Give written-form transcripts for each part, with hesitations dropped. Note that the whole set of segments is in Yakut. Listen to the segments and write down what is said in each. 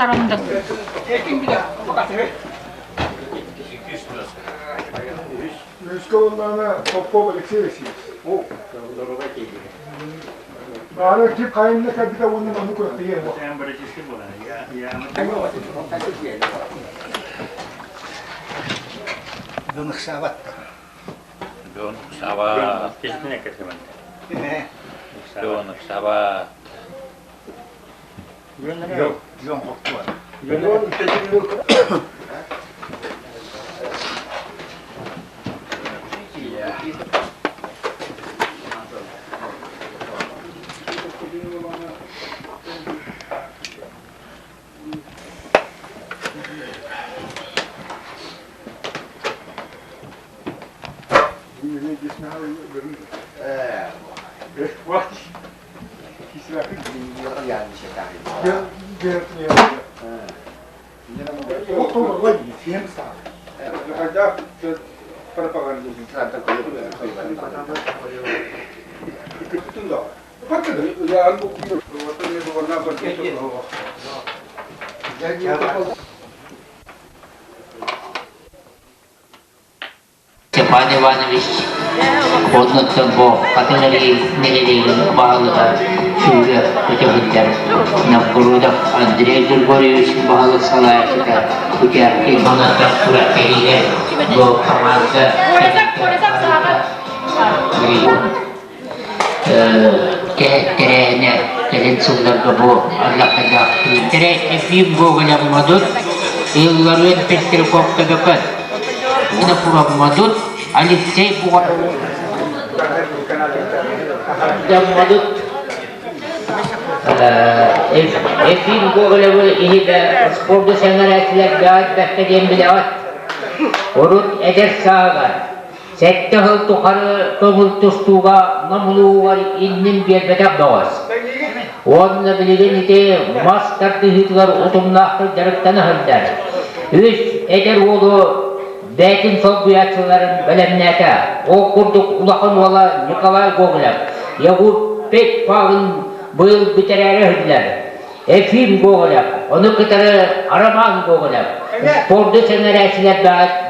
Аттарымдык. Үскэ буоллаҕына Попов Алексей Алексеевич. Баара кип хайынна кэлбитэ уонна маннык күрэхтэһиэ Донуксаабат. Донуксаабат. Донуксаабат. Степан Иванович оннуттан бу Хатыҥ Арыы нэһилиэгин баһылыга сүүрэ көтө сылдьар Новгородов Андрей Григорьевич баһылык салайааччыта Кутяркин онуттан күрэхтэһиилэр бу команда тэрээһинэ кэлин сылларга бу аллахайдаах Тэрэ Ефим Гоголев Модут, Илларыан Пестряков Көбөкөн, Винокуров Модут, Алексей Бугар Модут Ефим Гоголевы иһитэ спорду сэҥээрээччилэр бэҕэт диэн билэҕит. Урут эдэр сааһыгар Сэттэ сыл тухары көҥүл тустууга Нам улууһугар иннин биэрбэтэх бөҕөс. Уонна билигин ити мас тардыһыытыгар утумнаахтык дьарыктана сылдьар. Үс эдэр уолу бэйэтин солбуйааччыларын бэлэмнээтэ. Ол курдук улахан уола Николай Гоголев, Ягут Павлин быйыл бүтэрээри сылдьар. Ефим Гоголев, ону кытары Роман Гоголев, спорду сэҥээрээччилэр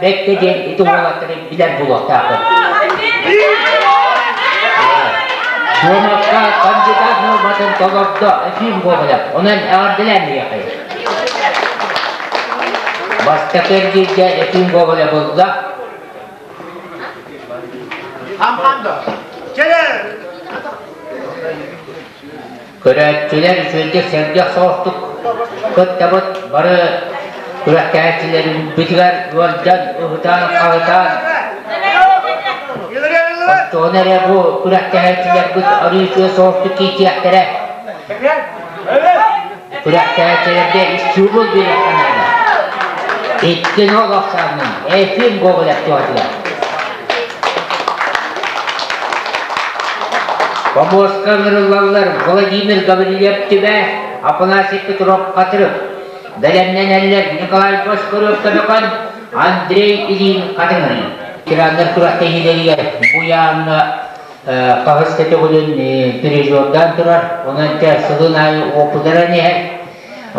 бэккэ диэн ити уолаттары билэр буолуохтаахпыт. Дуомакка кандидат нуорматын толордо Ефим Гоголев, онон эҕэрдэлээн миэхэ. Бастакы эргииргэ Ефим Гоголев ылла. Көрөөччүлэр үчүгэйдик сэргэх соҕустук кыттабыт бары күрэхтэһээччилэрбитигэр ыалдьан, ыһытаан-хаһытаан Оччоҕуна эрэ бу күрэхтэһээччилэрбит арыы үчүгэй соҕустук киирсиэхтэрэ. Күрэхтэһээччилэргэ стимул биэриэххэ наада. Иккини олохсооннун Ефим Гоголев туһатыгар. Помостка ыҥырыллаллар Владимир Гаврильев Түбэ, Афанасий Петров Хатырык. Бэлэмнэнэллэр Николай Бочкарев Көмөкөн, Андрей Ильин Хатыҥырый. Тираннар күрэхтэһиилэригэр Буяҥҥа хаһыс да төгүлүн призердаан турар. Онон чэ сылын аайы опытыран иһэр.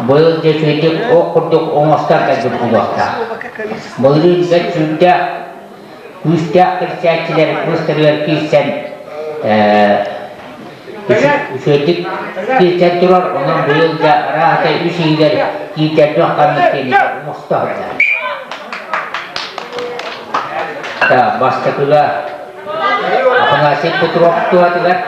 Быйыл дьэ үчүгэйдик ох курдук оҥостон кэлбит буолуохтаах. Былырыын бэрт сүүрдээх күүстээх кирсээччилэр быстарыгар киирсэн үчүгэйдик киирсэн турар, онон быйыл да арааһата үс иһигэр киирдэрбэх ханнык диэн оҥосто сылдьар. Бастакыга Афанасий Петров туһатыгар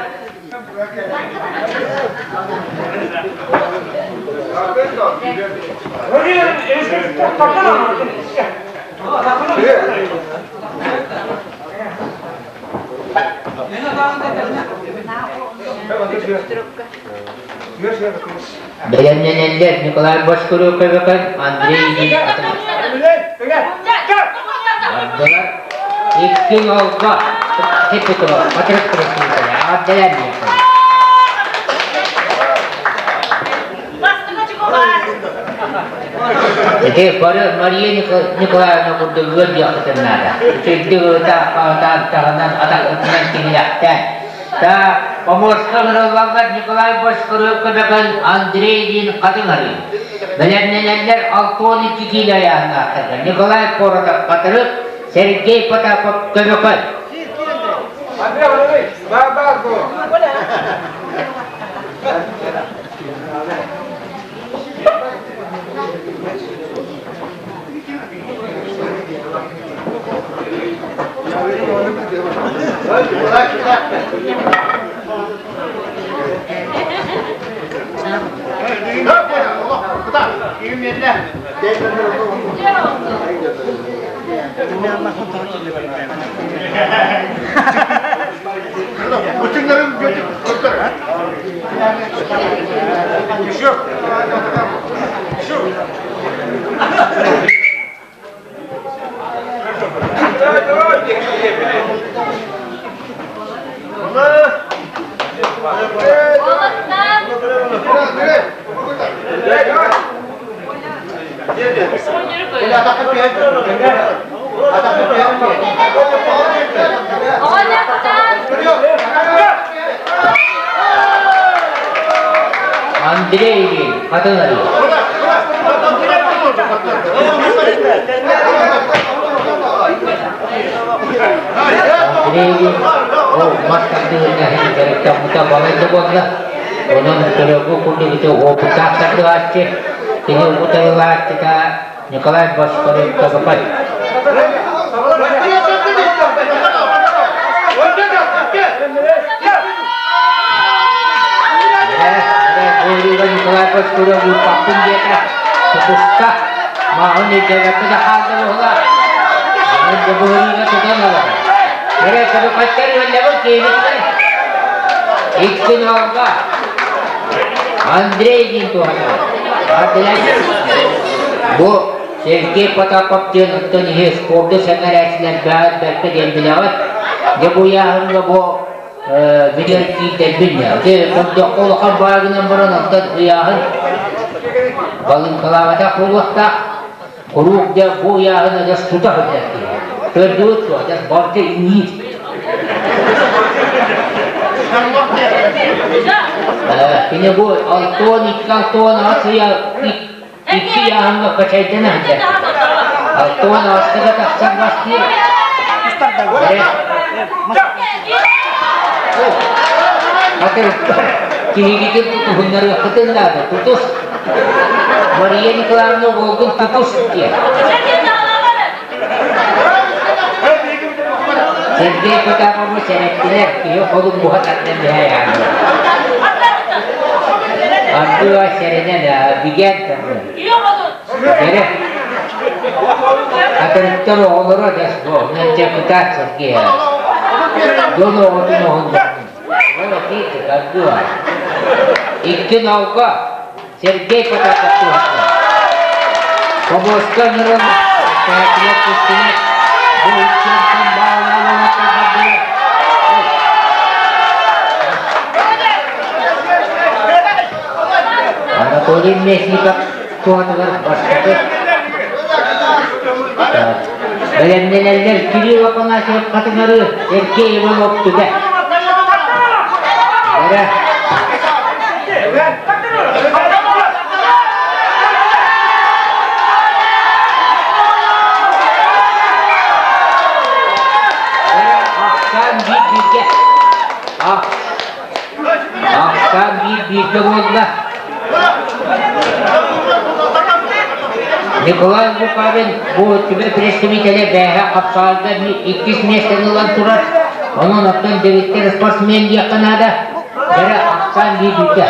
Бэлэмнэнэллэр Николай Бочкарев-Көбөкөн, Андрей Ильин Бардылар. Икки нолга Петров, Патрик Красников, Абдалямников. Ити бары Мария Николаевна курдук ыалдьыаххытын наада. Үчүгэйдик ытаан таһынан атаххытынан тиҥилэхтээн. Так, поморска ыҥырыллаллар Николай Бочкарев көмөкөн Андрей диин Хатыҥ Арыы. Бэлэмнэнэллэр 62 киилэ айааһынаахтарга Николай Коротов Хатырык, Сергей Потапов Көмөкөн. Андрей Валерьевич, бар-бар бу. Андрей Ильин, Хатыҥ Арыы. Андрей Ильин ол мас тардыһыыга дьарыктаммыта балайда буолла. Онон көрөгү курдук ити опыттаах тардыһааччы, кини утарылааччыта Николай Бочкарев-Тобукай. Николай Бочкарев уурбаппын диэтэ. Тутуста. Мааҕын өйдөөбөккө да хаалла быһыылаах. Онон дьобуһуруйга тутан олорор. Эрэ Тобукайтар үөллэбин киһибиттэр. Икки нолга. Андрей диэн туһанар. Бу Сергей Потапов диэн оттон иһи спорду сэҥээрээччилэр бэҕэт бэркэ диэн билэҕит. Дьэ бу ыйааһыҥҥа бу билэр киирдэрбин дьэ көрдөххө улахан баагынан баран онтон ыйааһын балыыҥкалаабатах буолуохтаах. Куруук дьэ бу ыйааһын адьас тута сылдьар киһи. Көрдүгүт дуо, адьас барыта иҥиир. Кини бу 62 68 ыйа икки ыйааһыҥҥа качайдана сылдьар. 68-га тахсан бастыыр. Хатырыктар киһигитин тутуһуннарыаххытын наада, тутус. Мария Николаевна уолгун тутус диэн. Сергей Потапову сэрэттилэр, киһи холун буһа тардан биһэйээннэр. Ардыга сэрэнэн бигээн тардан. Бэрэ. Атырыктар оҕолоро дэс бу, нанча кытаат Сергей. Дон оҕотун оһуннарбын. Ардыга. Икки нолго Сергей Потапов туһатта. Хобуоска ыҥыран Петя Кустина бу иккиэнтэн баалаах бардылар. Анатолий Местников туһатыгар бастакы. Бэлэмнэнэллэр Кирилл Афанасьев Хатыҥары, Сергей Иванов Түбэ. Бэрэ. Ахсаан биир бииргэ. Ахсаан биир бииргэ буолла. Николай Лукавин бу түбэ представителэ бээһэ хапсаҕайга иккис миэстэни ылан турар. Онон оттон дэгиттэр спортсмен диэххэ наада. Бэрэ ахсаан биир бииргэ.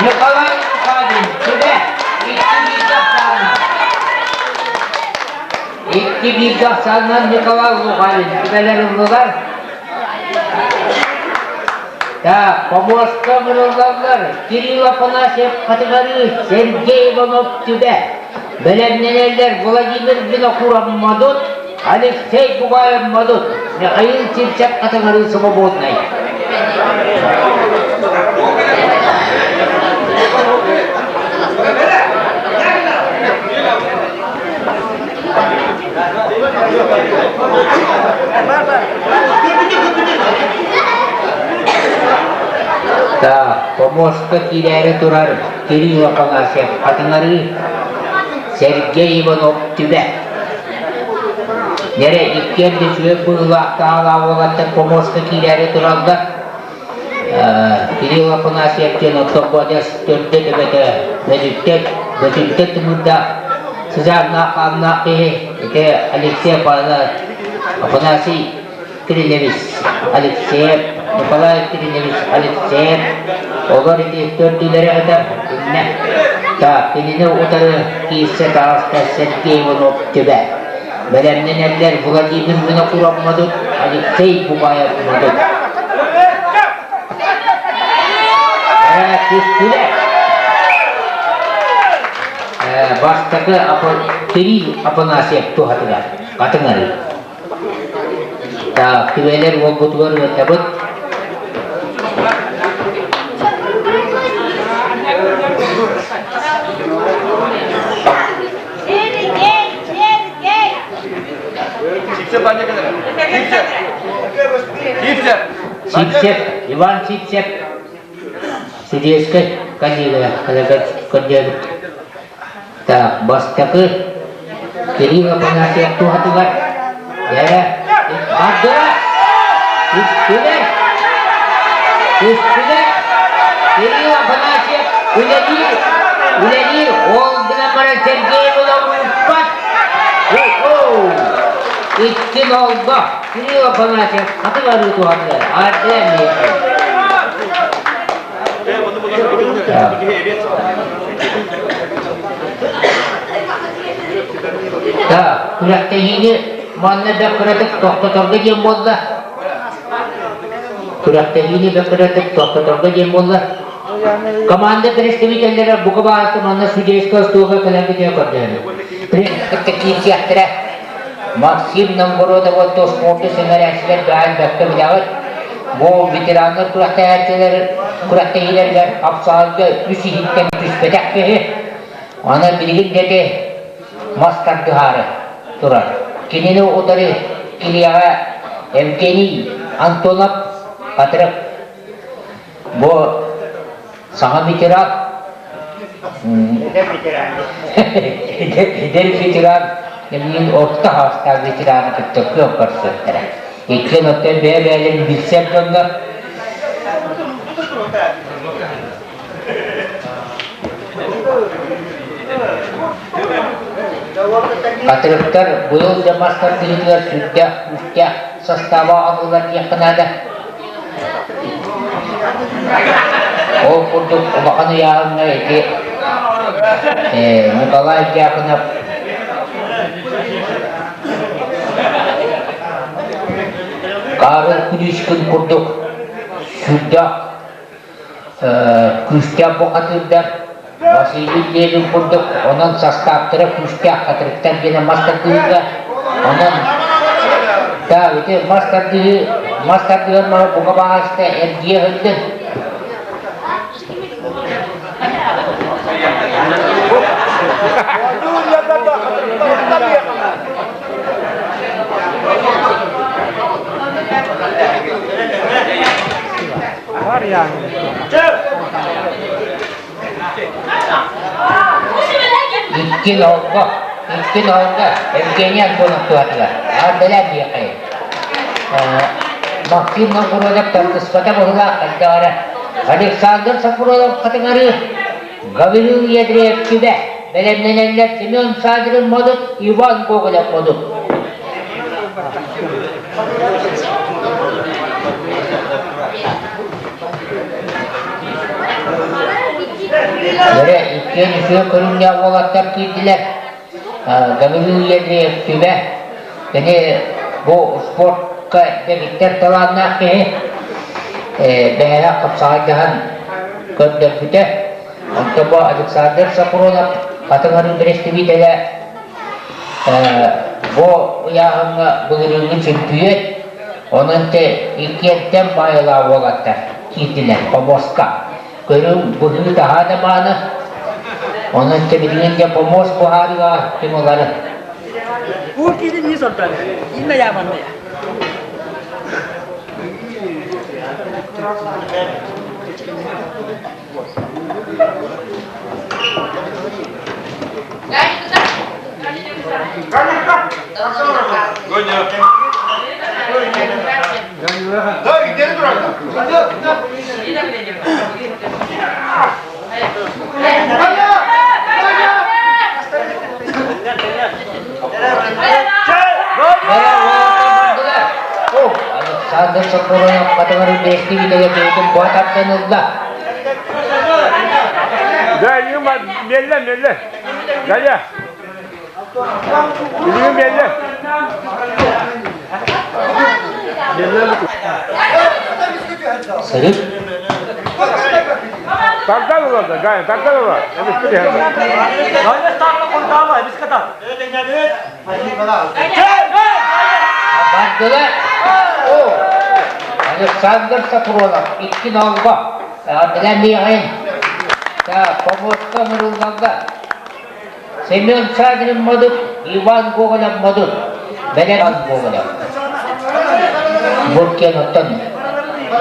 Николай Лукавин. Икки бииргэ ахсаанынан Николай Лухарин түбэлэр ыллылар. Так, помостка ыҥырыллаллар Кирилл Афанасьев Хатыгарыы, Сергей Иванов Түбэ. Бэлэмнэнэллэр Владимир Винокуров Модут, Алексей Бугаев Модут, Михаил Сивцев Хатыгарыы Свободнай. Так, помостка киирээри турар Кирилл Афанасьев Хатыҥарыы, Сергей Иванов Түбэ. Нэрэ иккиэн да үчүгэй быһыылаах таалаах уолаттар помостка киирээри тураллар. Кирилл Афанасьев диэн оттон төрдө төбөтө бөтүттэн бөтүттэн тымырдаах сыдьааннаах хааннаах киһи ити Алексей Афанасий Кириллевич Алексеев Николай Кириллевич Алексеев олор ити төрдүлэрэ этэр иннэ так кинини утары киирсэ таҕыста Сергей Иванов Түбэ бэлэмнэнэллэр Владимир Винокуров Модут Алексей Бугаев Модут Түстүлэр. Бастакы Кирилл Афанасьев туһатыгар хатыҥарыы. Так, түбэлэр уолбутугар ыытабыт. Сергей, Сергей! Сивцев, Иван Сивцев, судейскай коллега, көрдөөбүт. Так, бастакы Кирилл Афанасьев туһатыгар Дьэ, бардыра! Түстүлэр! Түстүлэр! Кирилл Афанасьев үлэлиир, үлэлиир, ол гынан баран Сергей Иванов ыыппат. Икки нолго Кирилл Афанасьев хатыҥ арыы туһатыгар ардыа миэхэ. Так, күрэхтэһиини манна да кыратык тохтоторго диэн буолла. Күрэхтэһиини да кыратык тохтоторго диэн буолла. Команда представителлэрэ бука баҕарса манна судейского остуолга кэлэн бүтүө көрдөһөбүт. Кытта киирсиэхтэрэ. Максим Новгородов уонна спорду сэҥээрээччилэр бэҕэһээ бэркэ билэҕит. Бу ветераннар күрэхтэһээччилэр күрэхтэһиилэригэр хапсаҕайга үс иһиттэн түспэтэх киһи. Аны билигин дети мас тардыһаары турар. Кинини утары килиэҕэ Евгений Антонов Хатырык Бу саҥа ветеран, эдэр ветеран, билигин орто саастаах ветераны кытта күөн көрсүөхтэрэ. Иккиэн оттон бэйэ-бэйэлэрин билсэр дьоннор. Хатырыктар быйыл да мас тардыһыытыгар сүрдээх күүстээх састааба аҕаллылар диэххэ наада. Ол курдук улахан ыйааһыҥҥа ити Николай Дьяконов Карл Куличкин курдук сүрдээх күүстээх бухатыырдар Василий Левин курдук онон састааптара күүстээх хатырыктар диэн мас тардыһыыга онон да ити мас тардыһыы мас тардыһар маһы бука баҕаста эргийэ сылдьын Икки нолго, икки нолго Евгений Антонов туһатыгар. Ардылар диэхэй. Максим Новгородов тардыспата быһылаах хайдаҕара. Александр Сафронов хатыҥары Гаврил Ядреев Түбэ бэлэмнэнэллэр Семен Садрин Модут, Иван Гоголев Модут. Дьэ, иккиэн үчүгэй көрүҥнээх уолаттар киирдилэр. Гаврил Ядреев Түбэ. Кини бу спортка дэгиттэр талааннаах киһи бэйэҕэ хапсаҕайдаһан көрдөрбүтэ. Онтон бу Александр Сапронов Хатыҥ Арыы бэрэстэбиитэлэ бу ыйааһыҥҥа былырыыҥҥы чөмпүйүөн, онон те иккиэнтэн баайылаах уолаттар киирдилэр помостка. Көрүҥ быһыы-таһаа да мааны. Онон те билигин дьэ помост буһаарыыга ким ылары. Александр Соколов хатыҥырын бэстии бэйэтин бу тардан ылла. Да, Юма, мелле, мелле. Галя. Билигин мелле. Сырыт. Тардан ылар Галя, тардан ылар. Бардылар. Александр Соколов икки нолго. Эҕэрдэлээн биэҕин. Помостка ыҥырыллаллар. Семен Шадрин Модут, Иван Гоголев Модут, Бэлэм Гоголев. Буркин оттон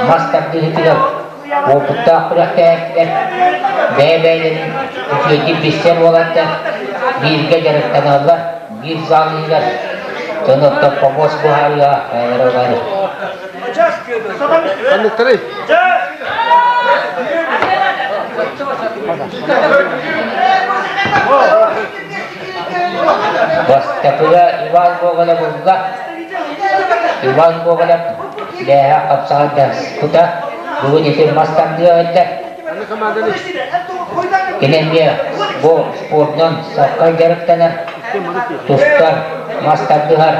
мас тардыһыытыгар уопуттаах күрэхтэһээччилэр бэйэ-бэйэлэрин үчүгэйдик билсэр уолаттар бииргэ дьарыктаналлар, биир зал иһигэр дьон оттон помост быһаарыыга бэйэлэрэ бары. Ханныктарый? Бастакыга Иван Гоголев ылла. Иван Гоголев лээһэ хапсаҕайдаспыта. Бүгүн ити мас тардыа этэ. Кини эмиэ бу спордунан саккай дьарыктанар, тустар, мас тардыһар.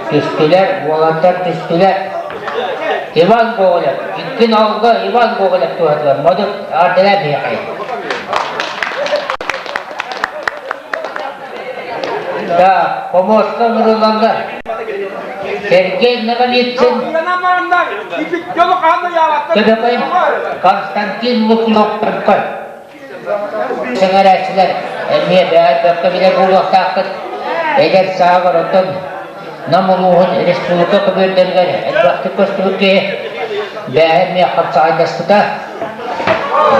Түстүлэр, уолаттар түстүлэр. Иван Гоголев, иккин алга Иван Гоголев туһатыгар модут ардыла биһиэхэ. Да, помостка ыҥырыллаллар. Сергей Ноговицын, Төбөкөй, Константин Лукнов Төркөй. Сэҥээрээччилэр эмиэ бэйэ билэр буолуохтааххыт. Эдэр сааҕар оттон Нам улууһун республика көбүөрдэригэр элбэхтик көстүбүт киһи бэйэ эмиэ хапсаҕайдаспыта.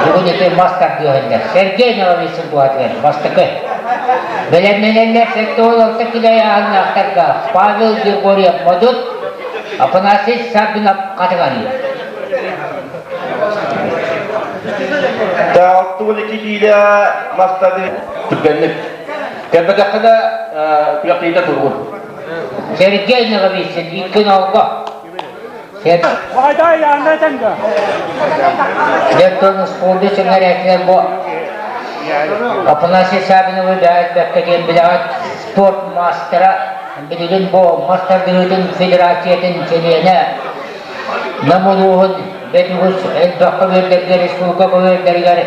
Бүгүн ити мас тардыаһыннар. Сергей Ноговицын туһатыгар бастакы. Бэлэмнэнэллэр 76 кило ыйааһыннаахтарга Павел Григорьев Модут, Афанасий Саввинов Хатыҥарыы. 62 киилэ мастады түргэнник. Кэлбэтэххэ да күрэхтэһиитэ туругун. Сергей Ноговицын икки нолго. Дьэ, спорду сэҥээрээччилэр бу Афанасий Савиновы бэйэлбэккэ диэн билэҕит спорт маастара билигин бу мас тардыһыытын федерациятын чилиэнэ Нам улууһун бэт үгүс элбэх көбүөрдэргэ республика көбүөрдэригэр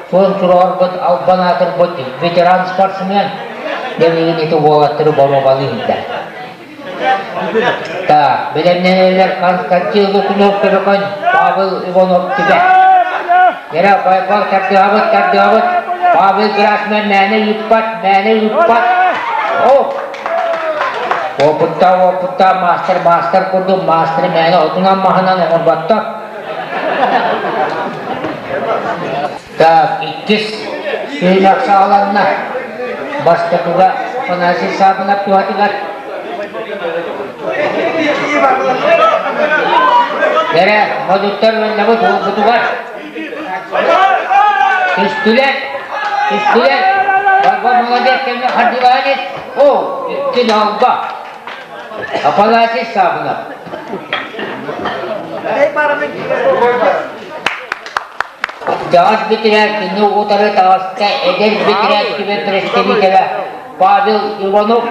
суон сураҕырбыт албан аатырбыт ветеран спортсмен билигин ити уолаттары боруобалыы иһиллэр. Так, бэлэмнэнэллэр Константин Лукунов Көбөкөн, Павел Иванов Түбэ. Гера Байбал тардыһабыт, тардыһабыт. Павел Грасман мээнэ ыыппат, мээнэ ыыппат. О! Опытта, опытта, мастер, мастер курдук, мастер мээнэ отунан маһынан оҥорботтор. Так, иккис түһүмэх саҕаланна. Бастакыга Афанасий Саабынап туһатыгар. Эрэ, модуттар уоннабыт уолбутугар. Түстүлэр, түстүлэр. Барба молодец кэмҥэ хардыылаан ис. О, икки нолго. Афанасий Савнов. Дьаҕас битирээт кини утары таҕыста эдэр битирээт түбэ представителэ Павел Иванов.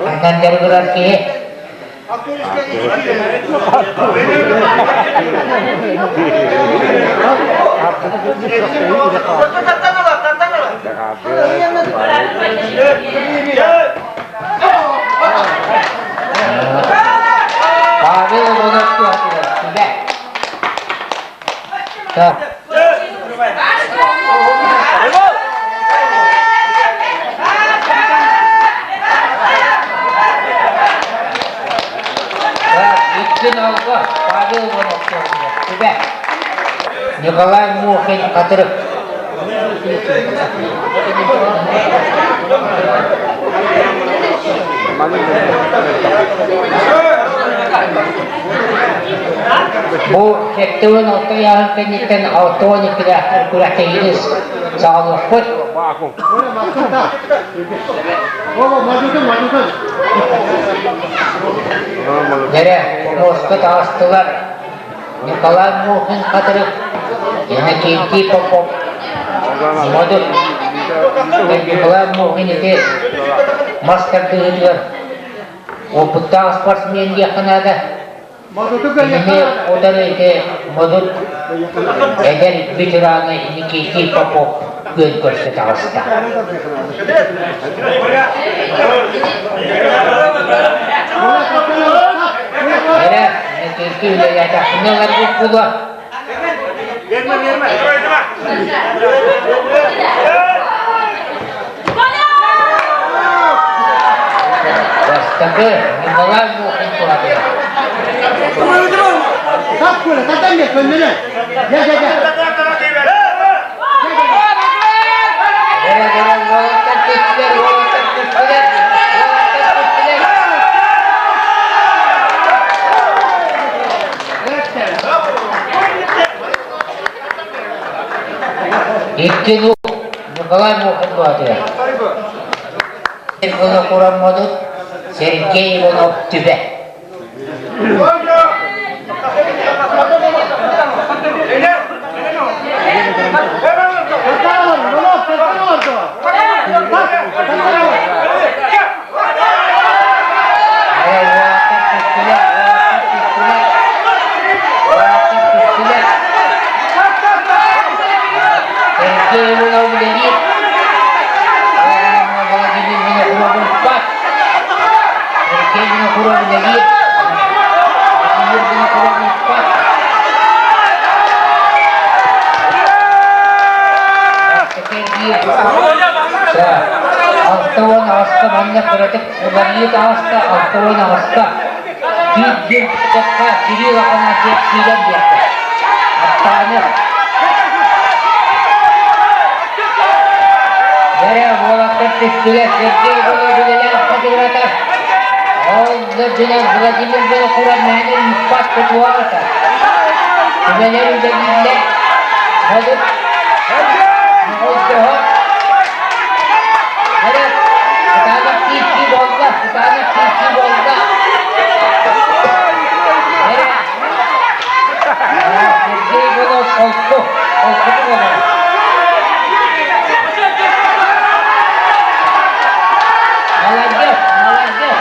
Аннан дьарыгырар киһи. Павел Иванов туһатыгар сүбэ. Так. Иккин алга Павел Иванов туһатыгар сүбэ. Николай Мухин Хатырык. Бу 76 ыйааһын кэнниттэн 62-лээхтэр күрэхтэһиини саҕалыахпыт. Дэрэ, муоска таҕыстылар. Николай Мухин Хатырык, Иннокентий Попов, Модут. Николай Мухин ити мас тардыһыытыгар опыттаах спортсмен диэххэ наада. Кинини утары ити Модут эдэр ветерана Иннокентий Попов күөн көрсө таҕыста. Эрэ, Иннокентий үлэлээтэхпинэ ыларбыт буолуо. Бастакы Николай Мухин туһатыгар. Эрэ, эрэ, уолаттар түстүлэр, уолаттар түстүлэр, уолаттар түстүлэр. Икки Николай Мухин туһатыгар. Винокураммодут Сергей Иванов Түбэ. Сергей Иванов үлэлиир. Владимир Винокуров ылбат. Сергей Винокуров үлэлиир. Владимир Винокуров ылбат. 68-ка манна кыратык уларыйыы таҕыста, 68-ка Биир диэн бүттэххэ Кирилл Афанасьев киирэн биэрдэ. Аттааныр. Бэрэ уолаттар түстүлэр Сергей Иванов үлэлээн хатыгыратар. Ол үрдүнэн Владимир Винокуров мээнэ ыыппат тутуһар. Түбэлэр үлэлииллэр. Модут Моҕойдоһор. Эрэ, кытаанах киирсии буолла, кытаанах киирсии буолла. Эрэ, Сергей Иванов холку, холкутук олорор. Молодец, молодец.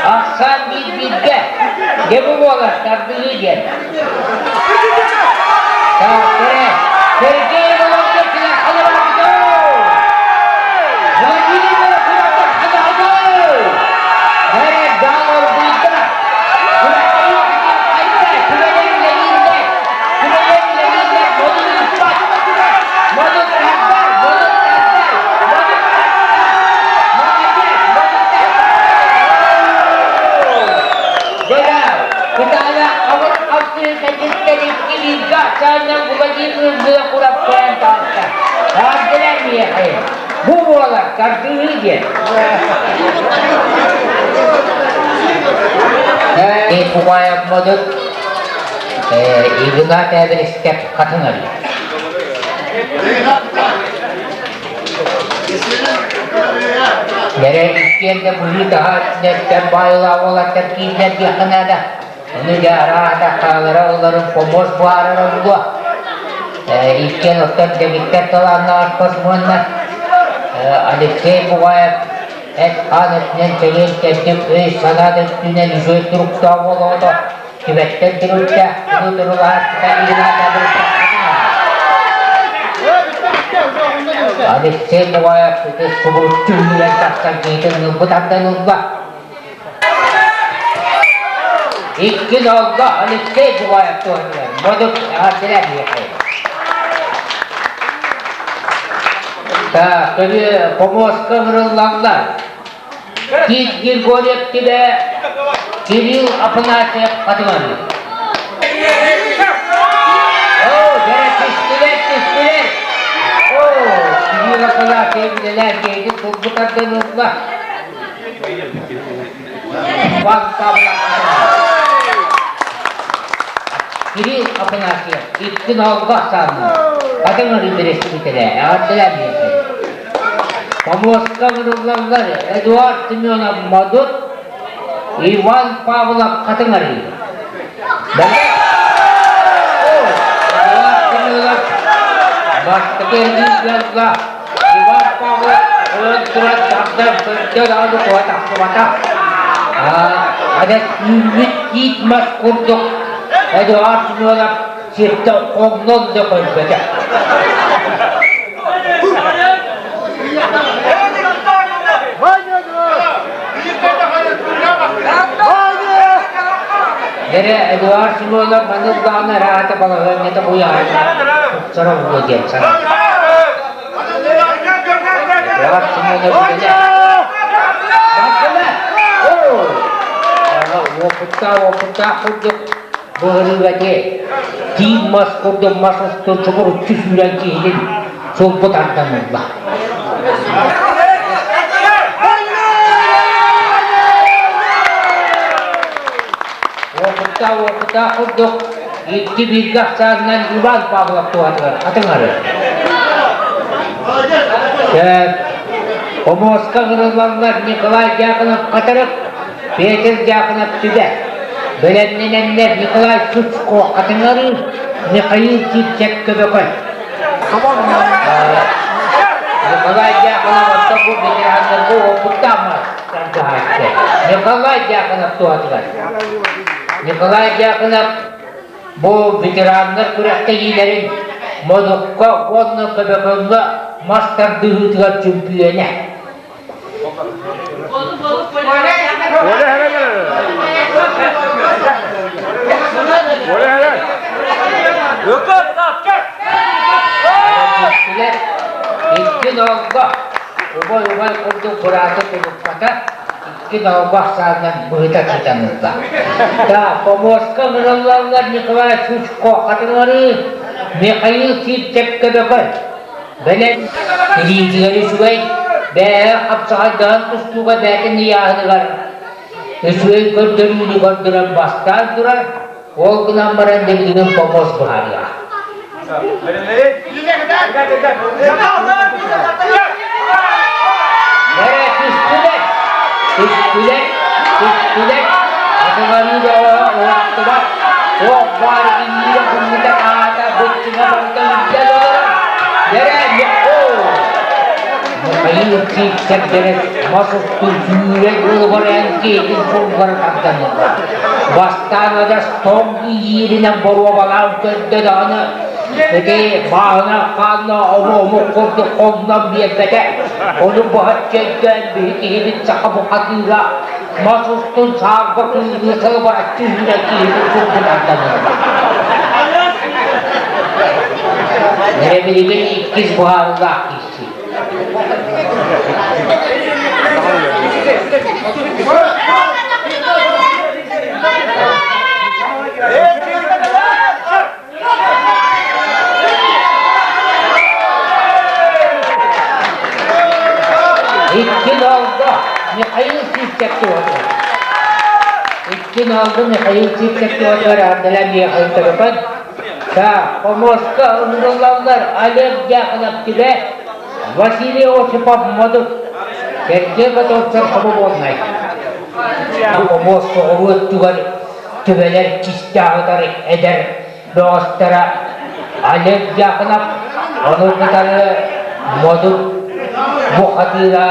Ахсаан биир-бииргэ. Дьэ бу буолар тардыһыы диэн. Сергей Иванович Владимир Бу буолар тардыһыы диэн. Кумаев модут. Игнат Эбиристэп Хатыҥ Арыы. Дэрэ иккиэн да быһыы таһа өттүнэттэн баайылаах уолаттар киирдэр диэххэ наада. Ону дьэ арааһата хаалара ыларын помуос буһаарара буолуо. Иккиэн оттон дэгиттэр талааннаах спортсменнар Алексей Бугаев эт-хаан өттүнэн чэгиэн чэбдик өй-санаа да өттүнэн үчүгэй туруктаах уол оҕото Түбэттэн төрүттээх кыһыл турулаһааччыта Игнат Алексей Бугаев ытыс субуруччу үүрэн тахсан киһитин ылбыт ардан ылла. Икки нолго Алексей Бугаев туһатыгар модут эҕэрдэлээн иһиэхэй. Так, көбү помоска ыҥырыллаллар. Тит Григорьев Түбэ, Кирилл Афанасьев Хатыланыы. Оо, дьэ, түстүлэр, түстүлэр. Оо, Кирилл Афанасьев үлэлээн киһитин турбут ардан ылла. Иван Павлов Кирилл Афанасьев икки ноолго ахсаанна. Хатыҥ Арыы бэрэстэбиитэлэ эҕэрдэлээн биэрдэ. Помостка ыҥырыллаллар Эдуард Семенов Модут, Иван Павлов Хатыҥ Арыы. Эдуард Семенов бастакы эргииргэ Иван Павлов ылан туран тардан көрдө даҕаны туһа тахсыбата. Адьас үүммүт тиит мас курдук Эдуард Семенов сиртэн хоҥнон да көрбөтө. Эрэ Эдуард Семенов маннык даҕаны араата балаһыанньата буйаарын тупсара буолуо диэн санаа. Эдуард Семенов үлэлэ. Бардыла! Уопуттаах, уопуттаах курдук быһырыыга тииҥ мас курдук мас устун субуруччу сүүрэн киһитин сулбу тардан ылла. Уопуттаах уопуттаах курдук икки бииргэ ахсаанынан Иван Павлов туһатыгар хатыҥ арыы. Омуоска ыҥырыллаллар Николай Дьяконов Хатырык, Петр Дьяконов Түбэ. Бэлэмнэнэннэр Николай Сучко Хатыҥ Арыы, Михаил Сивцев Көбөкөн. Николай Дьяконов оттон бу ветераннарга уопуттаах тардыһааччы. Николай Дьяконов туһатыгар. Николай Дьяконов бу ветераннар күрэхтэһиилэрин Модукка уонна Көбөкөҥҥө мас тардыһыытыгар чөмпүйүөнэ. Икки ноолго убай-убай курдук бырааты тулуппата, икки ноолго ахсаанынан быһыта сытан ылла. Да, помостка ыҥырыллаллар Николай Сучко Хатыҥарыы, Михаил Сивцев Көбөкөн. Бэлэм илиитигэр үчүгэй, бээһэ хапсаҕайдаһан тустууга бээтин ыйааһыныгар үчүгэй көрдөрүүнү көрдөрөн бастаан турар, ол гынан баран билигин помост быһаарыаҕа. Эрэ түстүлэр, түстүлэр, түстүлэр, атыларыы бөҕө уһаттыбат, туох баар иннигэр гыммыта аата быччыҥа барыта илдьэ олорор. Эрэ Михаил Сивцев мас устун сүүрэн ылыбар киһитин суругар тардан ылла. Бастаан адьас тоҥ ииринэн боруобалаан көрдө даҕаны Ити бааһына хаанна ому-омук курдук хоннон биэрбэтэ. Ону быһаччы өйдөөн биһи киһибит саха бухатыыра мас устун саарба кыыллыы сылыбараччы үүнэн киһитин курдук арданырда. Эрэ билигин иккис быһаарыылаах киирсии. Икки ноолго Михаил Сивцев туһатыгар. Финалга Михаил Сивцев туһатыгар Ардалан Михаил Торопан, Хомуоска ыҥырыллаллар Олег Дьяконов Түбэ, Василий Осипов Модут, Сергей Готовцев Хомобуоннай. Хомуос соҕуруу өттүгэр түбэлэр кистээҕитэр эдэр бөҕөстөрө Олег Дьяконов, ону кытары Модут бухатыыра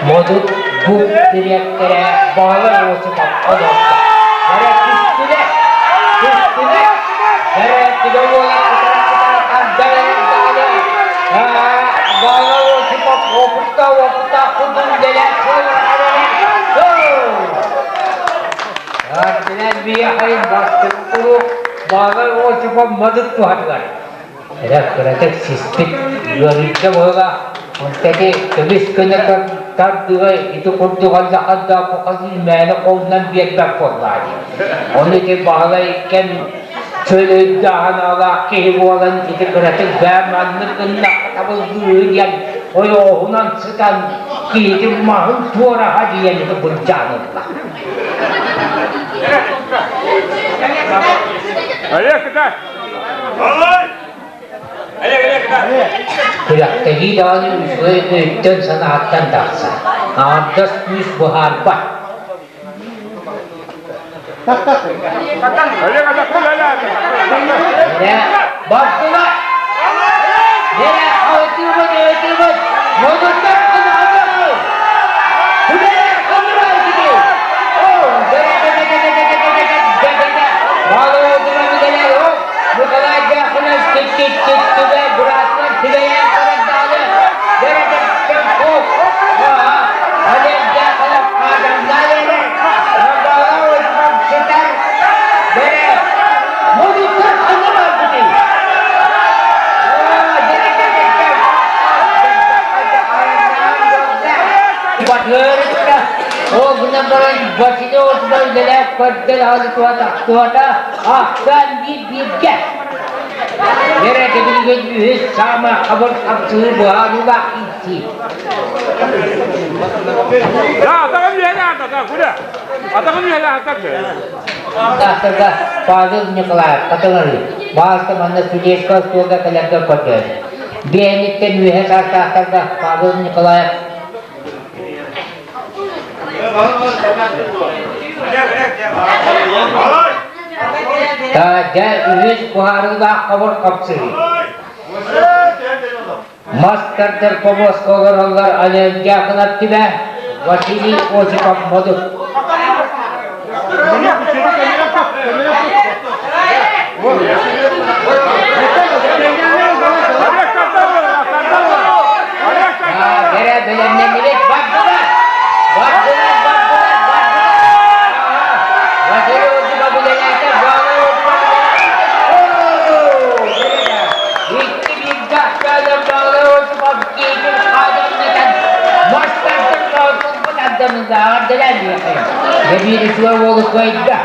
Модут бу дириэктэрэ Баһылай Осипов олордо. Эрэ түстүлэр, түстүлэр, эрэ түгэ буолан кытара-кытара тардан эрэр даҕаны Баһылай Осипов опытта опыттаах курдук үлэлээх Ардынан биэхэйин бастакы куруук Баҕар Осипов модут туһатыгар. Эрэ кыратык сиспит ыарыйда быһыылаах. Онтон көмүс көнө тардыга ити курдук аллахардаах бухатын мээнэ холунан биэрбэт буоллаа дии. Ону ити Баһылай кэм чөл өйдөөх-санаалаах киһи буолан ити кыратык бээ маннык гыннахха табыллыыһы диэн ойоҕоһунан сытан киһитин маһын туораһа диэн ити былдьаан ылла. Олег, кытай! Олег, Олег, кытай! Күрэхтэһии даҕаны үчүгэй өйтөн-санааттан тахсар. Аҥардас күүс быһаарбат. Олег, Эрэ бардылар! Эрэ аһытыыбыт, аһытыыбыт! Модуттар кынаҕыт! Түбэлэр ханныгар кини! Николай Дьяконов түбэ быраатынан түбэйэн турардааны Олег Дьяконов хаадамнаан эрэр сытар бэрэ модуттар ханна барбытый? Батыарыкка ол гынан баран Василий Осипов үлэлээх көрдөл аҕалы туһата ахсаан биир бииргэ. Эрэ билигин үһүс саама хабыр хапсыы быһаарыылаах иитии. Да, атаҕын үһэлэ атаҕа, куда? Атаҕын үһэлэ атаҕа. Саастарга Павел Николаев Хатылары баалта манна студенческай остуолга кэлэргэ көрдөөн. Биэниттэн үөһэ саастаахтарга Павел Николаев Дьэ үһүс буһаарыылаах хобур хапсыһыы. Мас тардар помоска олороллор Олег Дьяконов Түбэ, Василий Осипов Модут. Кэрэ бэлэмнэннибит бардылар! Бардылар, бардылар, бардылар! Василий Осипов үлэлээтэ, Баалай Осипов Икки бииргэ ахсаанар Баалай Осипов киһитин хаадамнатан мастартан тоһутулбут ардамыннааҕар дэлээн диэххэ. Дьэ биир үчүгэй уолу кыайда.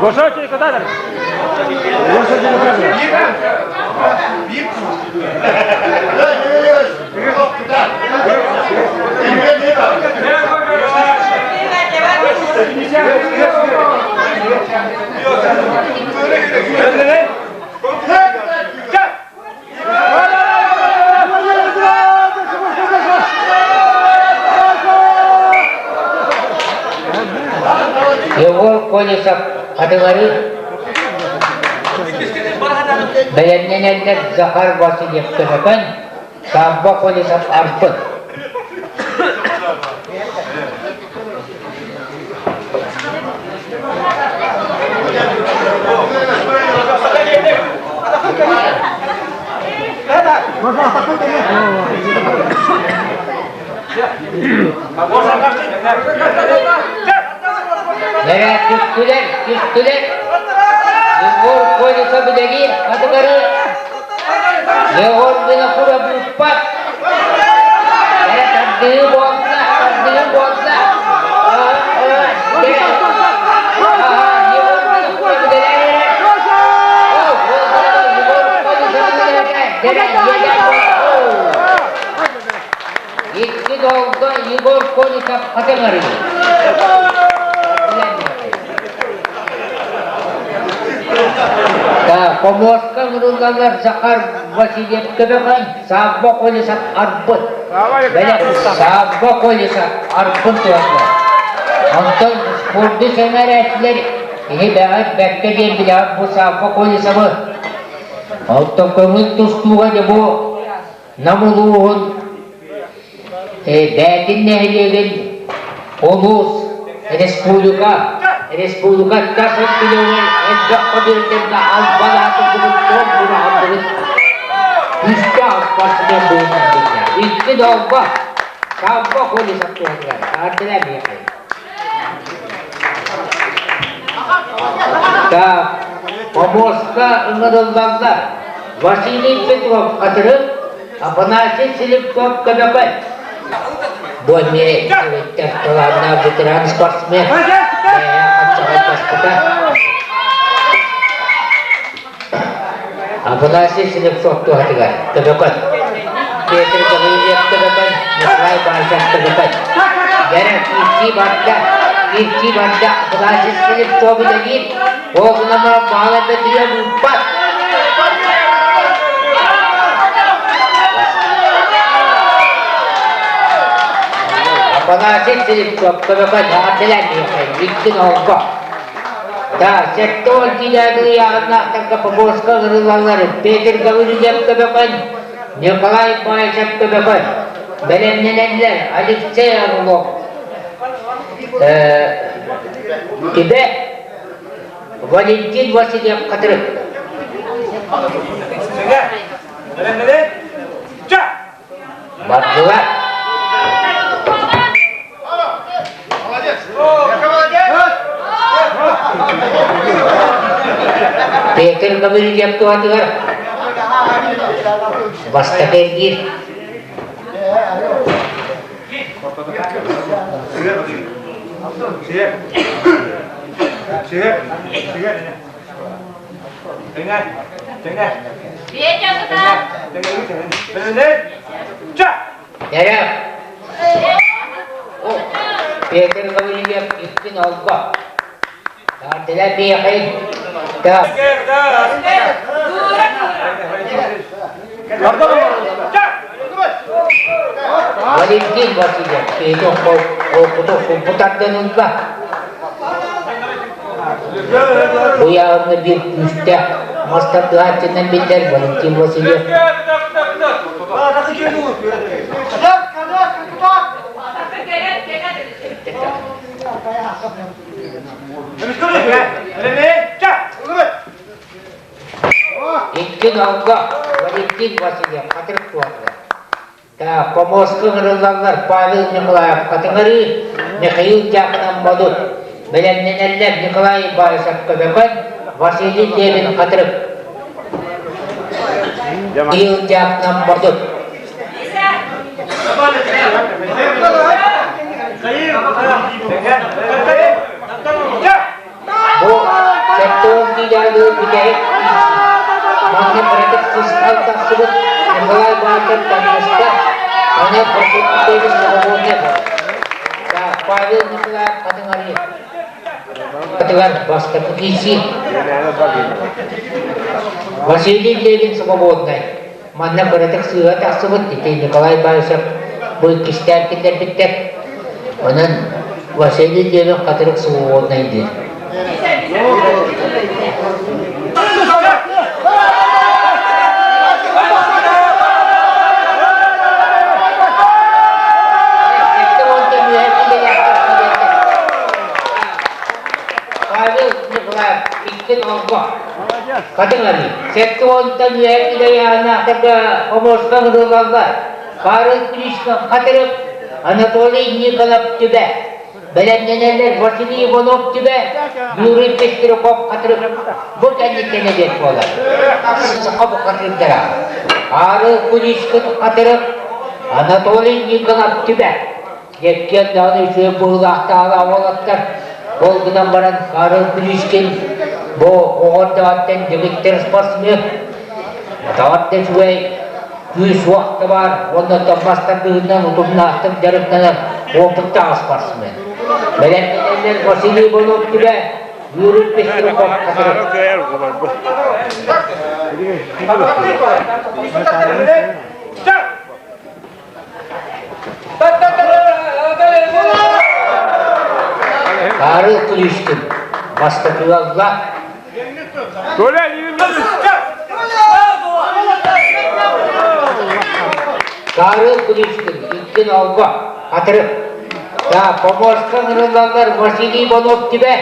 Госочи куда Егор Колесов хатылары бэлэмнэнэллэр Захар Васильев Көмөкөн, Савва Колесов Арбын. Нэрэ түстүлэр, түстүлэр. Егор Колесов үлэлиир хатыгары Егор Винокуров ыыппат. Эрэ тардыы буолла, тардыы буолла. Егор Винокуров үлэлээн эрэр. Дэрэ иэдээн Икки долго Егор Колесов хатыҥырыы. Да, Поморска ыҥырыллаллар Захар Васильев Көбөкөн, Савва Колесов Арбын. Бэлэх Савва Колесов Арбын туһанар. Онтон спорду сэҥээрээччилэр киһи бэҕэт бэркэ диэн билэҕит бу Савва Колесовы. Оттон көҥүл тустууга дьэ бу Нам улууһун Бээтин нэһилиэгин улуус, республика, республика тас өттүлэригэр элбэх көбүөрдэргэ албан аатырдыбыт суол быраҕыллыбыт күүстээх спортсмен быһыытынан биллэр. Икки долго Савва Колесов туһатыгар ардыла миэхэ. Так, помостка ыҥырыллаллар. Василий Петров Хатырык, Афанасий Слепцов Көмөкөй. Бу эмиэ талааннаах ветеран спортсмен. Хапсаҕайдаспыта. Афанасий Слепцов туһатыгар Көмөкөй. Петр Гаврильев Көмөкөй, Николай Баишев Көмөкөй. Дэрэ киирсии барда, киирсии барда Афанасий Слепцов үлэлиир, ол гынан баран баала бөтүйэ ыыппат. Афанасий Слепцов Көмөкөй эҕэрдэлээн биһиэхэ иккин олго. Да, 70 киилэни ыйааһыннаахтарга Поборска ыҥырыллаллар Петр Гаврильев Көбөкөн, Николай Баишев Көбөкөн. Бэлэмнэнэллэр Алексей Орлов. Түбэ Валентин Васильев Хатырык. Бардылар. Петр Гаврильев туһатыгар бастакы эргиир. Эрэ. Петр Гаврильев иккин олбо. Тардыла биэхэй. Так. Валентин Васильев, Петр Холкутов бутардан ылла. Бу яҕына биир күүстээх мас тардыһааччынан биллэр Валентин Васильев. Икки налга Валентин Васильев хатырык туһатыгар. Помостка ыҥырыллаллар Павел Николаев Хатыҥырыы, Михаил Дьяконов Модут. Бэлэмнэнэллэр Николай Баишев Көбөкөн, Василий Левин Хатырык. Михаил Дьяконов Модут. Бу 70 киилэҕэ бүтэһик манна кыратык сыысхал тахсыбыт Николай Баатыр таҥаста, онон Прокопьевич свободный буолар. Павел Николаев Хатыҥ Арыы атыгар бастакы киирсии. Василий Левин свободный. Манна кыратык сыыһа тахсыбыт ити Николай Баишев бу иккистээн киллэрбиттэр. Онон Василий Левин хатырык свободный диир. Павел Николаев иккин олбох. Хатыҥ арыы. 70-тан үөһэ килэйээһиннээхтэргэ хомуоска ыҥырыллаллар. Павел Клишков Хатырык, Анатолий Николов Түбэ. Бэлэмнэнэллэр Василий Иванов Түбэ, Юрий Пестряков Хатырык. Бу кэнниттэн эбиэт буолар. Саха бухатыырдара. Павел Куличкин Хатырык, Анатолий Николов Түбэ. Дьэккиэн даҕаны үчүгэй быһыылаахтаҕа уолаттар. Ол гынан баран Карл Плюшкин бу оҕо эрдэҕиттэн дэгиттэр спортсмен. Атаҕар да үчүгэй. күүс-уох да баар уонна томмас тардыһыынан утумнаахтык дьарыктанар опыттаах спортсмен. Бэлэмнэнэллэр Василий Иванов түбэ Юрий Пестряков хатырык. Карл Клишкин бастакылалла. Карл Клишкин иккин алга хатырып. Да, помощка ыҥырыллаллар Василий Иванов түбэ,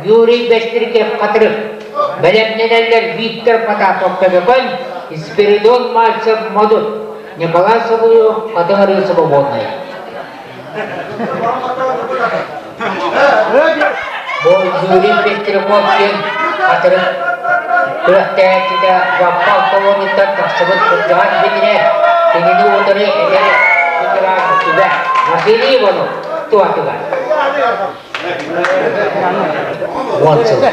Юрий Бестрикев хатырып. Бэлэмнэнэллэр Виктор Потапов Көбөкөн, Спиридон Мальцев Модут. Николай Соловьев хатыҥ арыы свободная. Бу Юрий Пестряков диэн хатырык күрэхтэһээччитэ Баппал толонуттан тахсыбыт кырдьаҕас битинэ кинини утары эдэр ветеран сүбэ Василий Иванов туһатыгар. 10 сыл.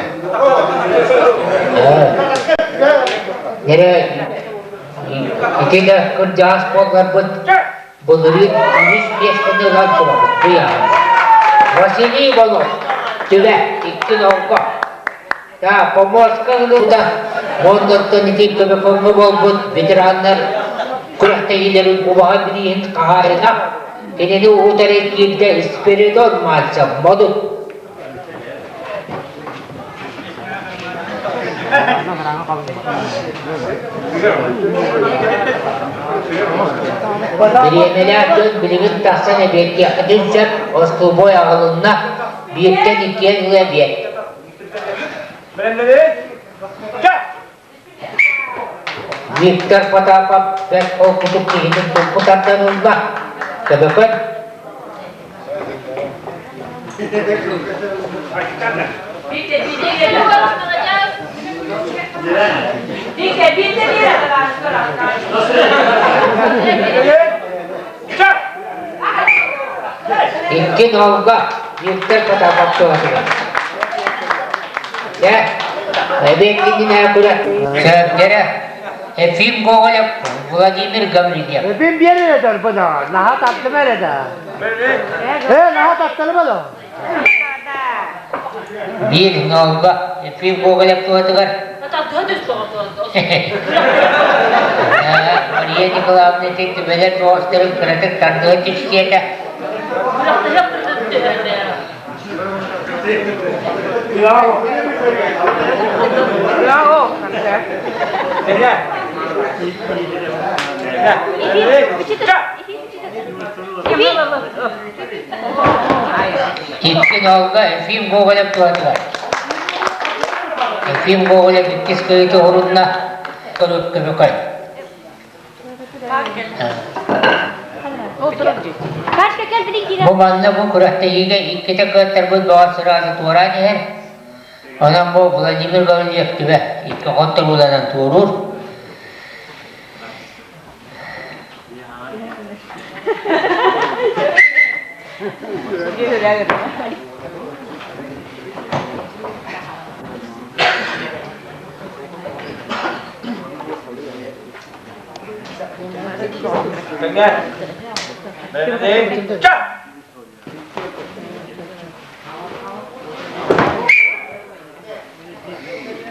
Нэрэ Ити да кырдьаҕас буолларбыт, былырыын үһүс миэстэни ылан турабыт быйаҕын. Василий Иванов, Түбэ, икки нолго. Да, поморска ылыыта уоннаттан ити көмөкөҥҥө буолбут ветераннар күрэхтэһиилэрин убаһа бирииһин хаһаайына кинини утары киирдэ Спиридон Мальцев, Модут. Бириэмэлээх дьон билигин тахсан эбиэттиэххитин сөп, остолобуой аҕалынна, бииртэн иккиэн ыла эбиэт. Виктор Потапов бэрт холкутук киһитин туппут тардан ылла. Көбөкөн. Икки нолга Виктор Потапов туһатыгар. Дьэ, эбиэккитинэ күрэх Сэргэрэ Ефим Гоголев, Владимир Гаврильев. Ефим биэр эрэ бұны, наһаа таптым эрэ да. Э, наһаа тапталым да. Биир нолга Ефим Гоголев туһатыгар. Мария Николаевна ити түбэлэр тоҕустарын кыратык тардыа түстиэтэ. Икки нолга Ефим Гоголев туһатыгар. Ефим Гоголев иккис кыйыты уһурунна көрүк көмөкөй. Бу манна бу күрэхтэһиигэ иккитэ кыаттарбыт бөҕө сразу туораан иһэр. Онон бу Владимир Гаврильев түбэ икки хонтурууланан туоруур.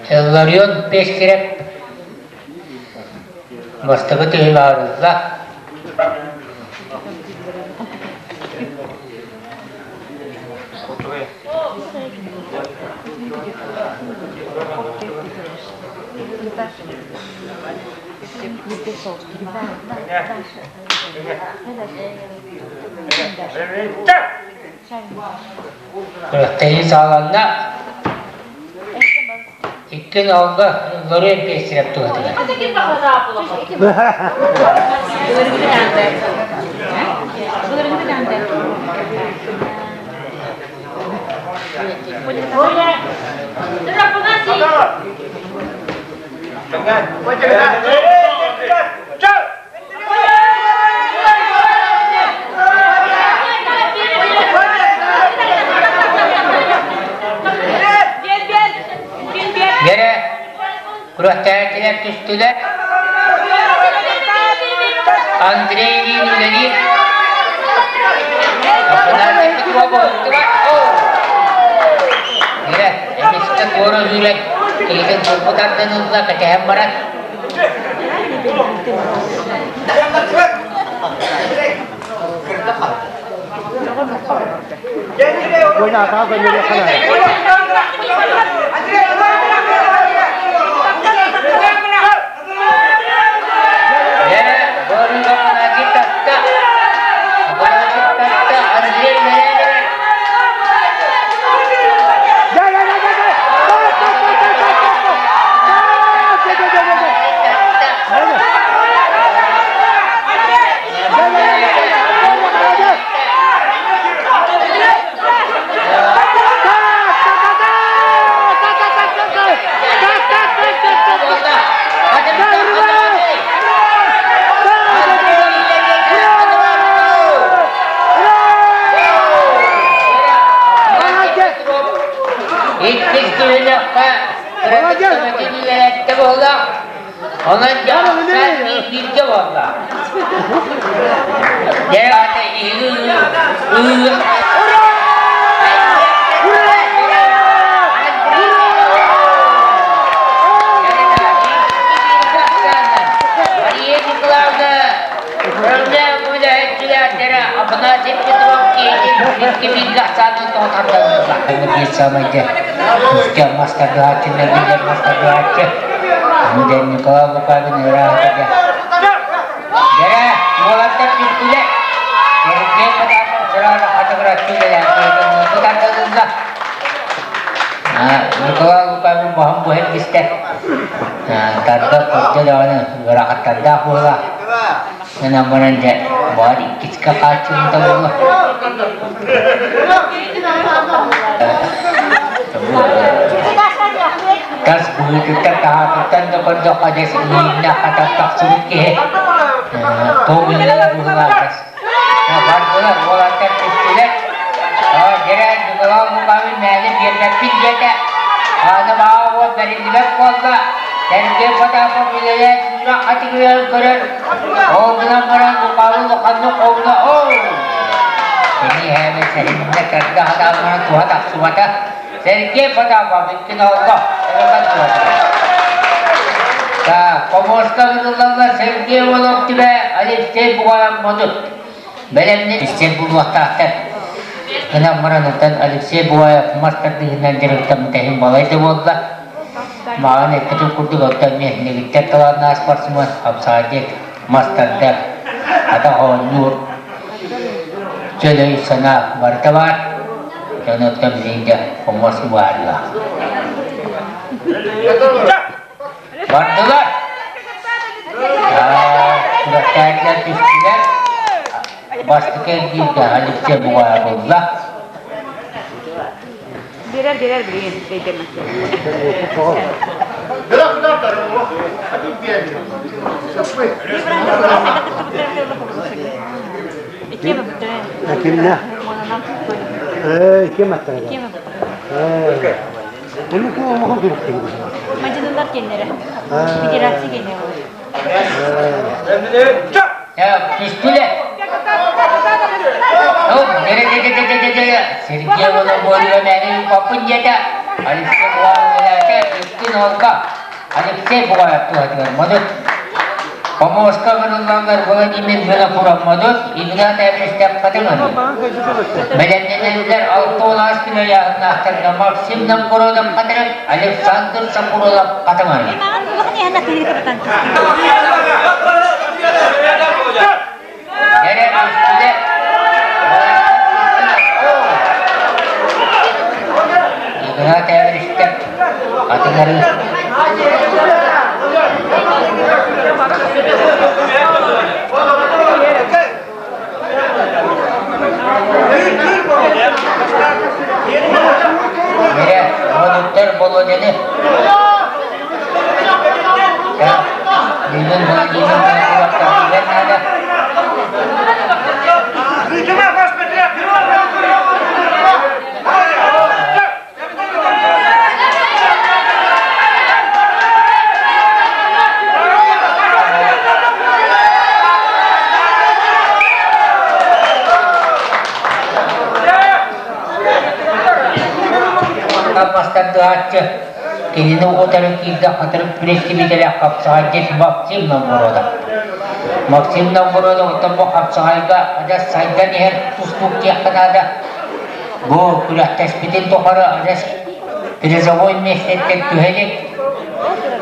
Илларион Пестерев бастакы түһүмэҕи Күрэхтэһии саҕаланна. Икки алга Лорен Пестерев туһатыгар. Гэрэ, күрэхтэһээччилэр түстүлэр. Андрейдиин үлэлиир. Афанасий Петров уһуктубат. Мира, эмискэ туора сүүрэн, киһитин турбу тардан ылла, кэтэһэн баран. Иккис түһүмэххэ кыратык буолла. Онон дьахтар бииргэ буолла. Дьэ, ата Мария Николаевна үлэһэччилээхтэрэ Афанасий Петров киһитин икки бииргэ ахсаанын тоҕо Биир саамай дьэ күүстээх мас тардыһааччыннар биллэр мас тардыһааччы Николай Лукавин ыраахта дьэ Дьэрэ, уолаттар түстүлэр. Сергей Потапов сразу хатыгыраччы үлэлээн киһитин тардылынна. Николай Лукавин баһын буһан истэ. Тарда көрдө даҕаны ыарахаттардаах буола. Гынан баран дьэ, баар иккискэ хааччылыта буолла. Тас быһыытыттан таһаатыттан да көрдөххө дьэ ииннээх хатан тахсыбыт киһи туох үлэлэр быһыылаах бардылар уолаттар түстүлэр дьэрэ Николай Лукавин мээнэ биэрбэппин диэтэ аны баҕа уол бэриллибэт буолла Сергей Потапов үлэлээн сүүрэх хатыгыйан көрөр ол гынан баран Лукавин улаханнык хобуна оо кини иһээбэ сэриннэ тарда хатаан баран туһа тахсыбата Сергей Потапов иккин олго эбэтэр туһатыгар. Так, хомуоска ыытыллаллар Сергей Волов түбэ Алексей Бугаев модут. Бэлэмни истэр булуохтаахтар. Гынан баран оттон Алексей Бугаев мас тардыһынан дьарыктаммыта иһин балай да буолла. Маҕан эппитин курдук оттон миэхнигиттэр талааннаах спортсмен хапсаҕайдык мас тардар, атах оонньуур, чөл өй-санаа барыта баар. Дьон оттон билиҥҥэ хомуос баарга. Бардылар! Күрэхтэһиилэр түстүлэр. Бастакы эргииргэ Алексей Бугаев ылла. Берер, берер билигин өйдөмө. Кимнэ? Э, ким аттара? Bunu kim olmalı görüktü? Мадьынылар кеннері. Федерация кеннері. Түстүлэр. Сергей Волобоева мээнэ папын диэтэ. Алексей Бугаев икки нолга. Алексей Бугаев туһатыгар модут. Помощка ырыллаллар Владимир Винокуров модут, Игнат Эбристев хатыҥыр. Бэлэмнэнэллэр 6 күн ыйааһыннаахтарга Максим Новгородов хатырык, Александр Сапуролов хатыҥыр. Дьэрэ үстүлэр. Игнат Эбристев хатыҥыры. Мирэ, модуттар Болодяны. Бүгүн Владимир Винокуровтан надо. тардыһааччы, кинини утары киирдэ хатырык представителэ хапсаҕайдьыт Максим Новгородов. Максим Новгородов оттон бу хапсаҕайга адьас сайдан иһэр тустуук диэххэ наада. Бу күрэхтэспитин тухары адьас призовой миэстэттэн түһэ илик.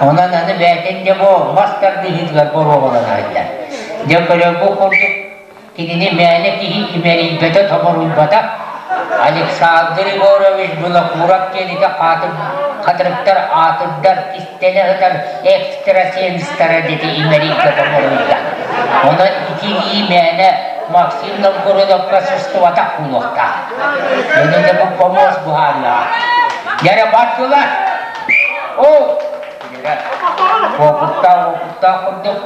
Онон аны бэйэтин дьэ бу мас тардыһыытыгар боруобалана сылдьар. Дьэ көрөргүт курдук Кинини мээнэ киһи имэрийбэтэ-томоруйбата. Александр Егорович Винокуров диэн ити хатырыктар аатырдар кистэлэ сытар экстрасенстара диэки имэрийбэтэ-томоруйда. Онон ити киһи мээнэ Максим Новгородовка сыстыбатах буолуохтаах. Ону дьэ бу помост быһаарыаҕа. Дьэрэ бардылар! Оо! Дьэрэ, уопуттаах уопуттаах курдук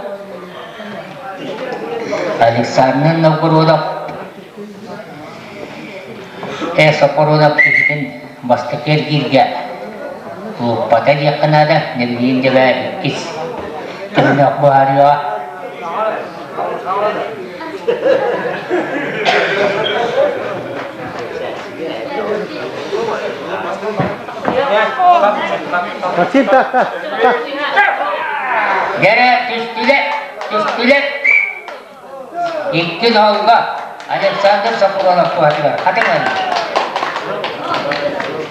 Александр Новгородов Сопородов киһитин бастакы эргииргэ тулуппата диэххэ наада, нэбилиин дьэбэ иккис түһүмэх быһаарыаҕа. Максим, так, так, так. Дьэрэ түстүлэр, түстүлэр. Икки долго Александр Сокуров туһатыгар хатыҥын.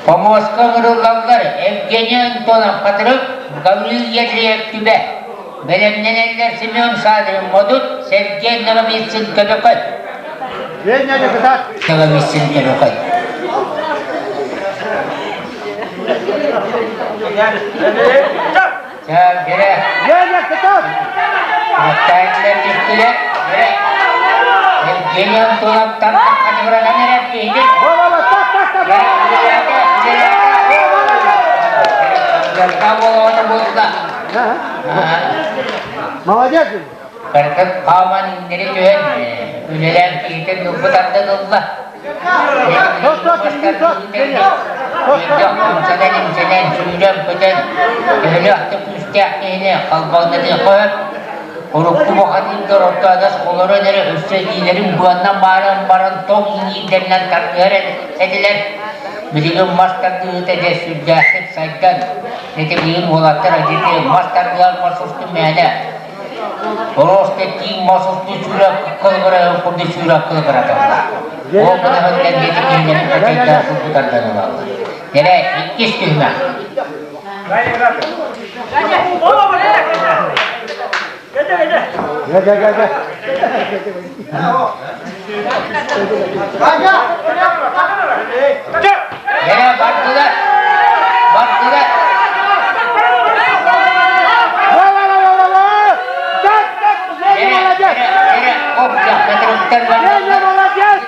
Помоска ыҥырыллаллар Евгений Антонов Хатырык, Гаврил Ядреев Түбэ. Бэлэмнэнэллэр Семен Садрин Модут, Сергей Ноговицын Көбөкөй. Женя депутат. Ноговицын Көбөкөй. Женя депутат. Маттаайдылар түстүлэр. Евгений Антонов тартан хатыгыратан эрэр киһитин. Так, так, так. Молодец. Кыргыз хааман иҥнэри түһэн, үлэлээн киһитин ылбыт ардын ылла. Имсэнэн, сүүрэн-көтөн, төһөлөөх да күүстээх киһини халбаҥнатыахха сөп. Урукку бухатыырдар орто адьас олорон эрэ өссө илиилэрин быаннан бааран баран тоҥ иҥиирдэринэн тардыһар этилэр. Билигин мас тардыһыыта дьэ сүрдээхтик сайдан, ити билигин уолаттар адьыты мас тардыһар мас устун мээнэ Просто тииҥ мас устун сүүрэ кылыгыра курдук сүүрэ кылыгыраталлар. Ол гына сылдьан диэки кинилэри хачайдаан сылгытардан ылаллар. Эрэ иккис түһүмэх. Эрэ бардылар. Бардылар. Эрэ, оп, дьахтар Молодец!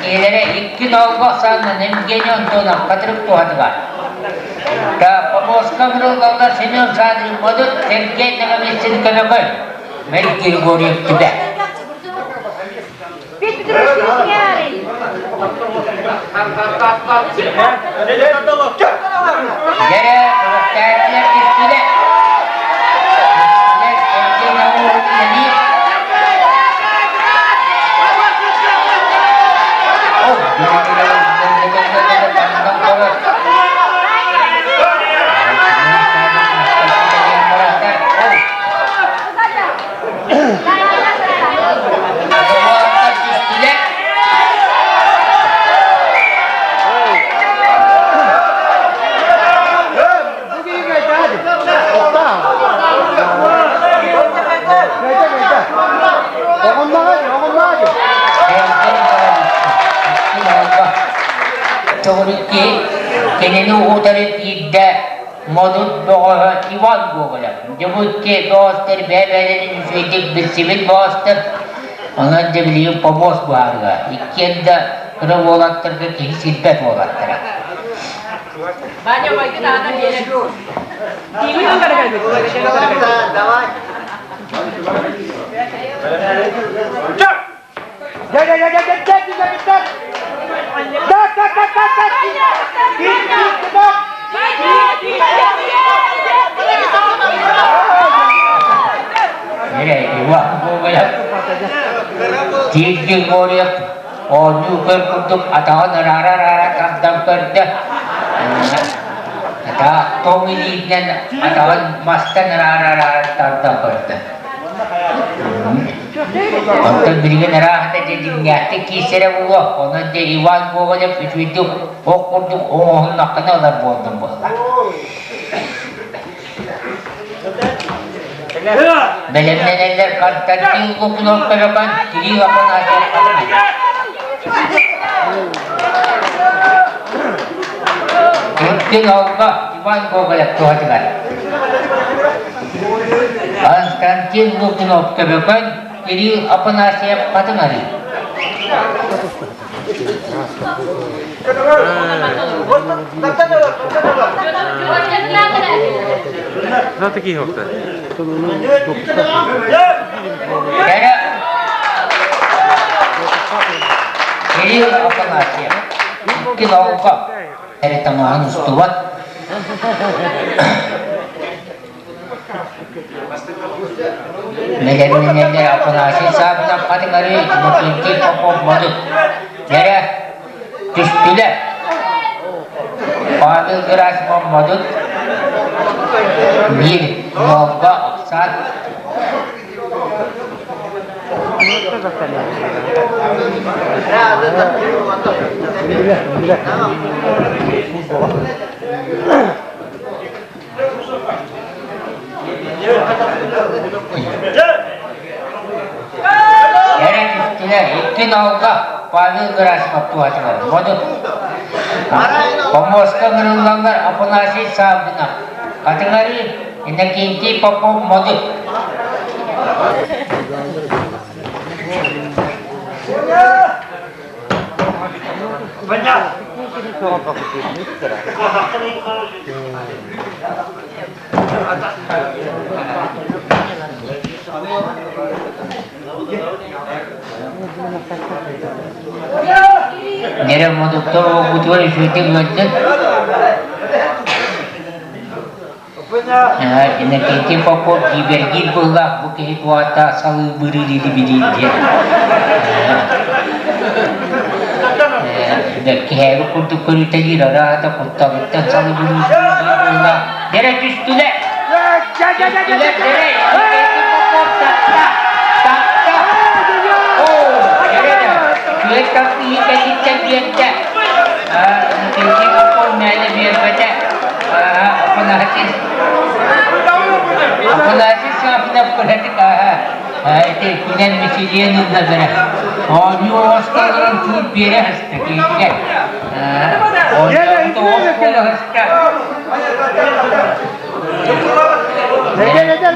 Киһилэрэ икки ноолбох саанынан Евгений Антонов хатырык туһатыгар. Помоска ыҥырыллаллар Семен Садрин Модут, Сергей Ноговицын Көмөкөй, Мэр Григорьев Түбэ. Дьэрэ, күрэхтээччилэр түстүлэр. Түстүлэр, Сергей Ноговицын үлэлиир. Төгүрүкки кинини утары киирдэ Модут бөҕөһө Иван Гоголев. Дьыбыкки бөҕөстөр бэйэ-бэйэлэрин үчүгэйдик билсибит бөҕөстөр. Онон дьэ билигин помост быһаарыга. Иккиэн да кыра уолаттарга киһи сирбэт уолаттара. Ваня, войди на берег. Давай. Эрэ, Иван Гоголев. Григорьев оонньуу көр курдук атаҕын араара-араара тардан көрдө. Атаах тоҥ илиитинэн атаҕын мастан араара-араара тардан көрдө. Оттон билигин ырааһыта дьэ дьиҥнээхтик киирсэрэ буолуо. Онон дьэ Иван Гоголев үчүгэйдик ох курдук оҥоһуннаххына ылар буоллум буолла. Бэлэмнэнэллэр Константин Лукунов Көбөкөн, Кирилл Афанасьев Кырдьык Алга Иван Гоголев туһатыгар. Константин Лукунов Көбөкөн, Кирилл Афанасьев Хатыҥ Арыы. Кэрэ Кирилл Афанасьев икки долго эрэ таҥаһын устубат. Бэлэмнэнэллэр Афанасий Саввинов Хатыҥарыы, Иннокентий Попов Модут. Кэрэ түстүлэр. Павел Герасимов Модут биир нолго охсаат Эрэ түстүлэр, икки нолга Павел Герасимов туһатыгар Модут. Помоска ыҥырыллаллар Афанасий Саввинов, Хатыҥарыы, Иннокентий Попов Модут. Нэрэ модуктар уолбутугар үчүгэйдик ыалдьан Иннокентий Попов дьиибэргиир быһыылаах бу киһи туһата салыыбырыыр илибириир диэн. Бэркиһээбит курдук көрүтэлиир арааһата кутталыттан салыбырыыр быһыылаах. Дэрэ түстүлэр! Түстүлэр, дэрэ! Иннокентий Попов татта! Татта! Оо, дэрэ да! Күөл тахсыы кэнниттэн биэрдэ. Иннокентий Попов мээнэ биэрбэтэ. Афанасий Афанасий Саввинов кыратык ити күнэн мичилиэн ыллалара. Оонньуу оҕосто олорон чуут биэрэ сыста киһитигэр. Оонньообут оҕус буола сыста.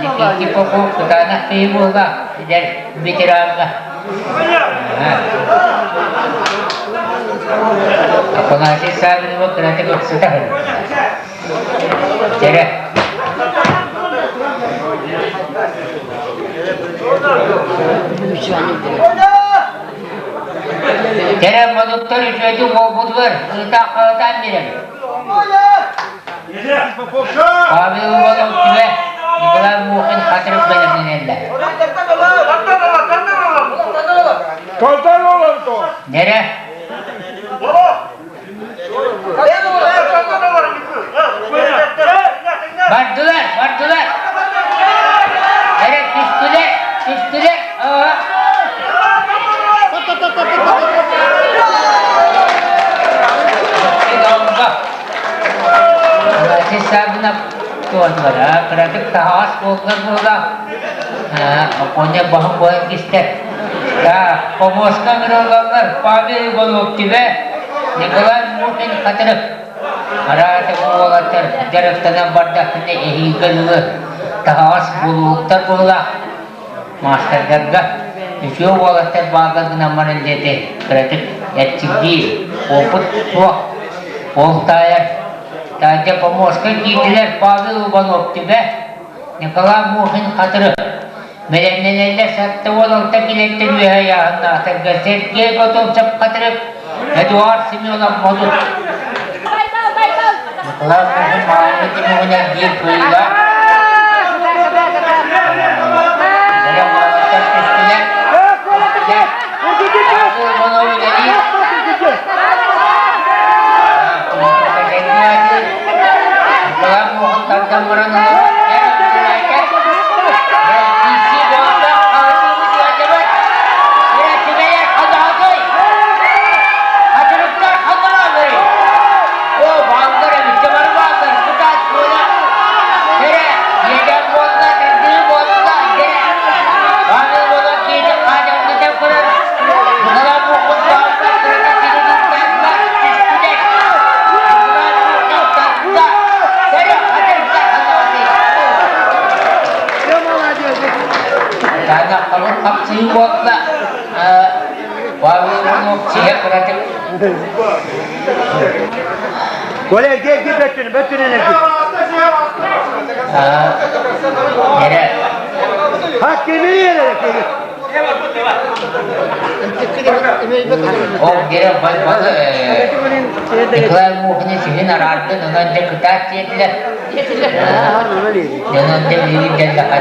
Никита Попов кытаанах киһи буолла, эдэр ветераҥҥа. Афанасий Саввинова кыратык ыксата Дьэрэ. Дьэрэ модуттар үчүгэйдик буолбутугар ыытаах-хаһытаан биэрэн. Павел Иванов түбэ Николай Мухин хатырык бэлэмнэнэллэр. Дьэрэ. Бардылар, бардылар. Эрэ түстүлэр, түстүлэр. Сабынап туоннара кыратык таһаҕас буоллар буола Оппуонньа баһын буолан кистэр. Да, помоска ыҥырыллаллар Павел Иванов Түбэ, Николай Мухин Хатырык. Араата бу уолаттар дьарыктанан бардаххына эһиилгэ дылы таһаҕас булууктар буоллаах маастардарга үтүө уолаттар бааллар гынан баран диэти кыратык эрчиллии опыт суох. Ол таайар Таайда помоска киирдилэр Павел Иванов Түбэ, Николай Мухин Хатырык. Бэлэмнэнэллэр 76 килэттэн үөһэ ыйааһыннаахтарга Сергей Готовцев Хатырык, Эдуард Семенов Модут. Николай Мухин мааны түмүгүнэн биир кыайыылаах. Бэлэм уолаттар түстүлэр. Коля, эрге, эрге, бөттүнү, бөттүнү эрге. Эрэ. Хак кеми эрэ, кеми. Ол дьэрэ балы Николай Мухин сиһин араардын, онон дьэ кытаат диэтилэр. Онон дьэ билигин кэллэхэ.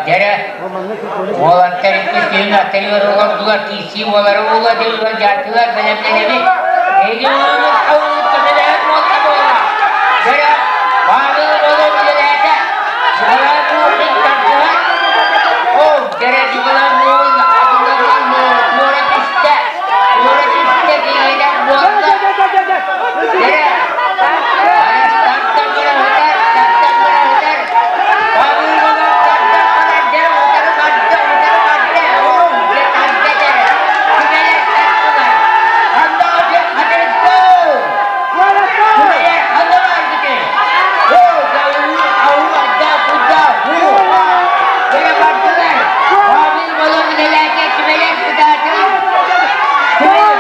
Дьэрэ уолаттар иккис күһүн аттарыгар олордулар, киирсии буолары буолла, дьэ дьааттылар бэлэмнэнэбит. Эһиги уолугут хавылыт көмөлөһөр буолла буола. Дьэрэ Павел Иванов үлэлээтэ. Николай Мухин тардыһар. Ол дьэрэ Николай Мухин адыларынан туора түстэ. Туора түстэ киһинэн буолла. Дьэрэ тартан быраһытар, тартан быраһытар. Павел Иванов тардан баран дьэрэ утары барда, утары барда. Ол дьэ тарда дьэрэ. Күбэлэр тартылар. Ханнаҕа дьэ хатырыктыы. Күбэлэр ханна бааргытый? Оо, дьэ ау, адда, кудда, ху. Дьэрэ бардылар. Павел Иванов үлэлээтэ, күбэлэр кытаатылар. Күбэлэр.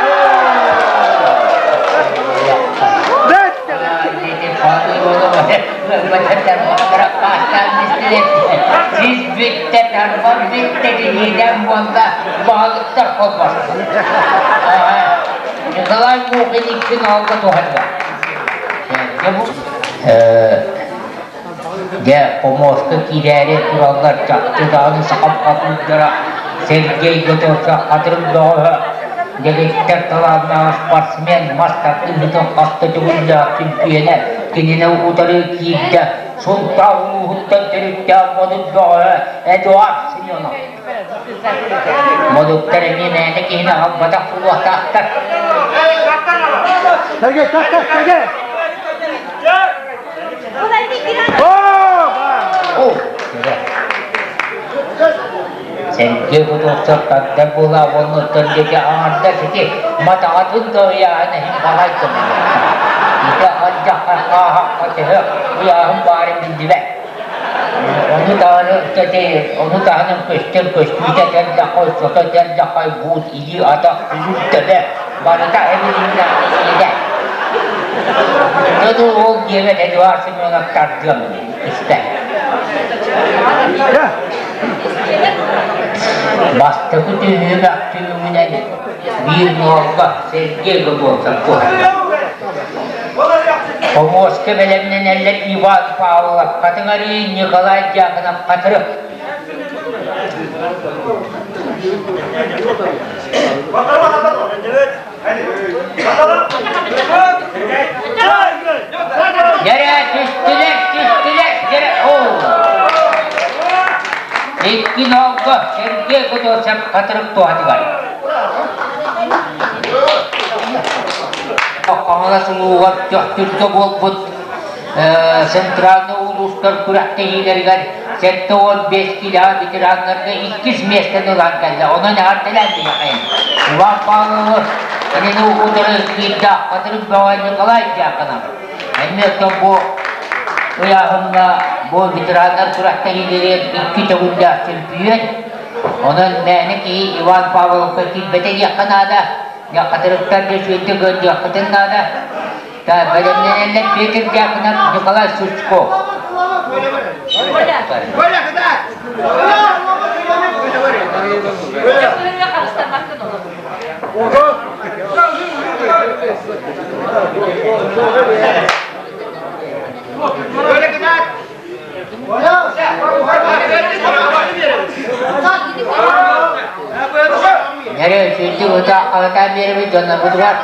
Сис бүттэ, тарбан бүттэ, диниидэн буолла, баһылыктар холбостулар. Николай Мухин икки ноолго туһанна. Дьэ, помостка киирээри тураллар чахчы даҕаны сахам хатыырдара Сергей Готовцев хатырык бөҕөһө, дэгиттэр талааннаах спортсмен мас тардыһыытын хаста төгүллээх чөмпүйэнэ кинини утары киирдэ Сунтаар улууһуттан төрүттээх модут бөҕөһө Эдуард Семенов. Модуттар эмиэ мээнэ киһини аҕалбатах буолуохтаахтар. Сергей, так, так, Сергей! Сэргэ кутуохсар тарда буола уоннуттан диэки аҥардас ити матаҕатын да ыйааһын иһин балай көмөлөстө. Ити алдьахха хааһахха төһө ыйааһын баарын биллибэт. Ону даҕаны ону таһынан көстөр көстүүтэ тэрдэххой, сото тэрдэххой, буут, илии, атах, күлүк, төбө барыта эбилиннэ илиитэ. Дьону ол диэбэт Эдуард Семенов тардыам истэ. Бастакы түһүмэх түмүгүнэн биир нуолба Сергей Готовцев куһарда. Помостка бэлэмнэнэллэр Иван Павлов, Хатыҥарыы Николай Дьяконов, Хатырык. Дьэрэ түстүлэр, түстүлэр, дьэрэ, оо. Икки нолго Сергей Готовцев Хатырык туһатыгар. Хаҥалас улууһугар Төхтүргэ буолбут центральный улуустар күрэхтэһиилэригэр 75 килоҕа ветераннарга иккис миэстэни ылан кэллэ. Онон эҕэрдэлээн биһиэхэ. Иван Павлович кинини утары киирдэ Хатырык Бөҕө Николай Дьяконов. Эмиэ оттон бу ыйааһыҥҥа бу ветераннар күрэхтэһиилэригэр икки төгүллээх чөмпүйүөн. Онон мээнэ киһи Иван Павловка киирбэтэ диэххэ наада. Хатырыктар дьэ үчүгэйдик ыалдьыаххытын наада. Бэлэмнэнэллэр Петр Дьяконов, Николай Сучков. Нэрэ үчүгэйдик ыта хаһытаан биэрэбит дьоннорбутугар.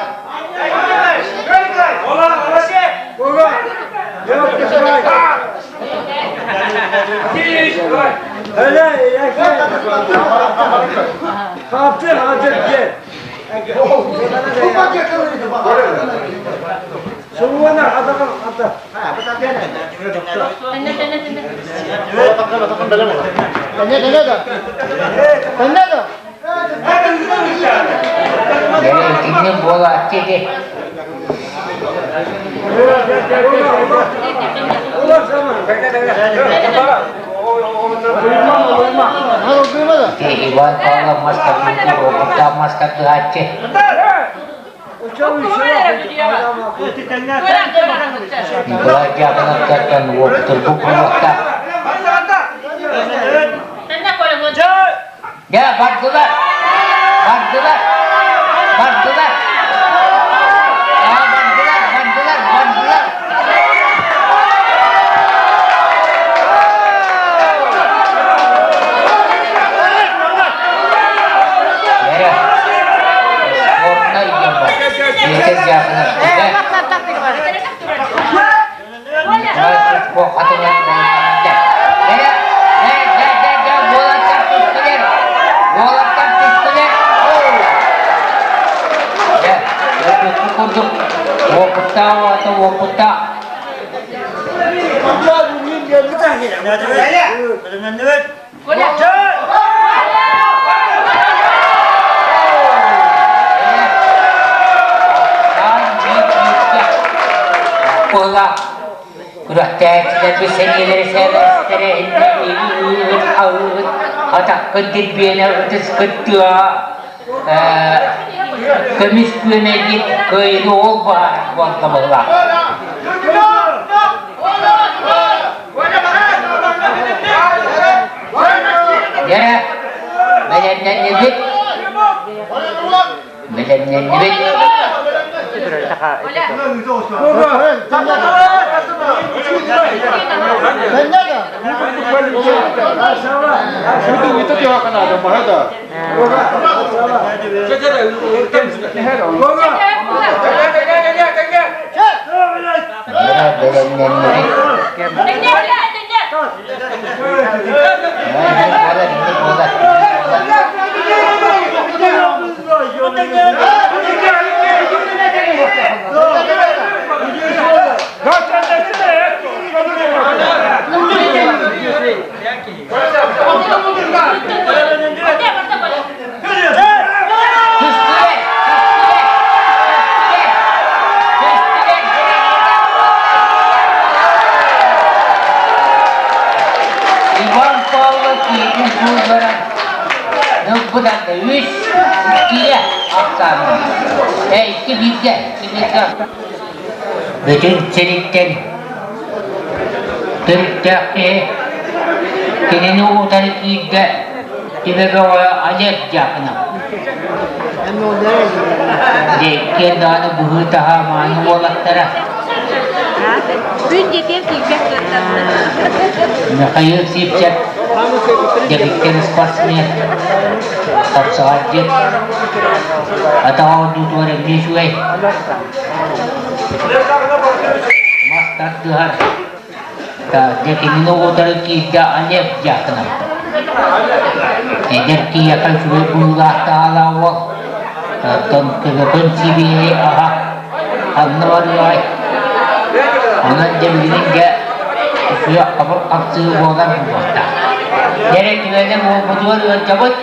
Итинник буолааччы ити. Ити Иван Павлов мас тардыытын уопуттаах мас тардыһааччы. Николай Дьяконовтартан уопутурбут буолуохтаах. Дьэ, бардылар! Бардылар! Бардылар! Аа, бардылар, бардылар, бардылар! Эрэ, спортнай диэн бар. Петр Дьяконов этэ. Николай Сучков хатылан Эрэ, э, дэ, дэ, дэ, уолаттар түстүлэр. Уолаттар түстүлэр. Дьэ, көрбүккүт курдук, уопуттаах уота уопуттаах. Күрэхтээччилэрбит сэниэлэрэ сээбэстэрэ иһин хаһыыгыт, атаххыт дирбиэнэ ытыскыт тыаһа көмүс күөмэйгит кыайыыны ол баһаар буолта буолла. Дьэ, бэлэмнэннибит. Бэлэмнэннибит. Бэлэмнэннибит. Түстүлэр! Түстүлэр! Түстүлэр! Иван Павлов киһитин суоллара ылбыт үс иккигэ ахсаанын. Икки бииргэ, икки бииргэ. Бүтүн сириттэн төрүттээх киһи кинини утары киирдэ Түбэ бөҕө Олег Дьяконов. Иккиэн даҕаны быһыы-таһаа мааны уолаттара. Күн диэтиэн киирбэт кыаттарда. Михаил Сивцев дэгиттэр спортсмен, хапсаҕайдьыт, атаҕа ордуутугар эмиэ үчүгэй. Мас тардыһар. Дьэ кинини утары киирдэ Олег Дьяконов. Эдэр киһиэхэ үчүгэй быһыылаах таһаалаах уол. Оттон көбөкөн сибиэһэй аһа ханна барыаҕай? Онон дьэ билигин дьэ үчүгэй хабыр хапсыы буолар буолуохтаах. Дьэ түгэнэ буолбутугар ыалдьабыт.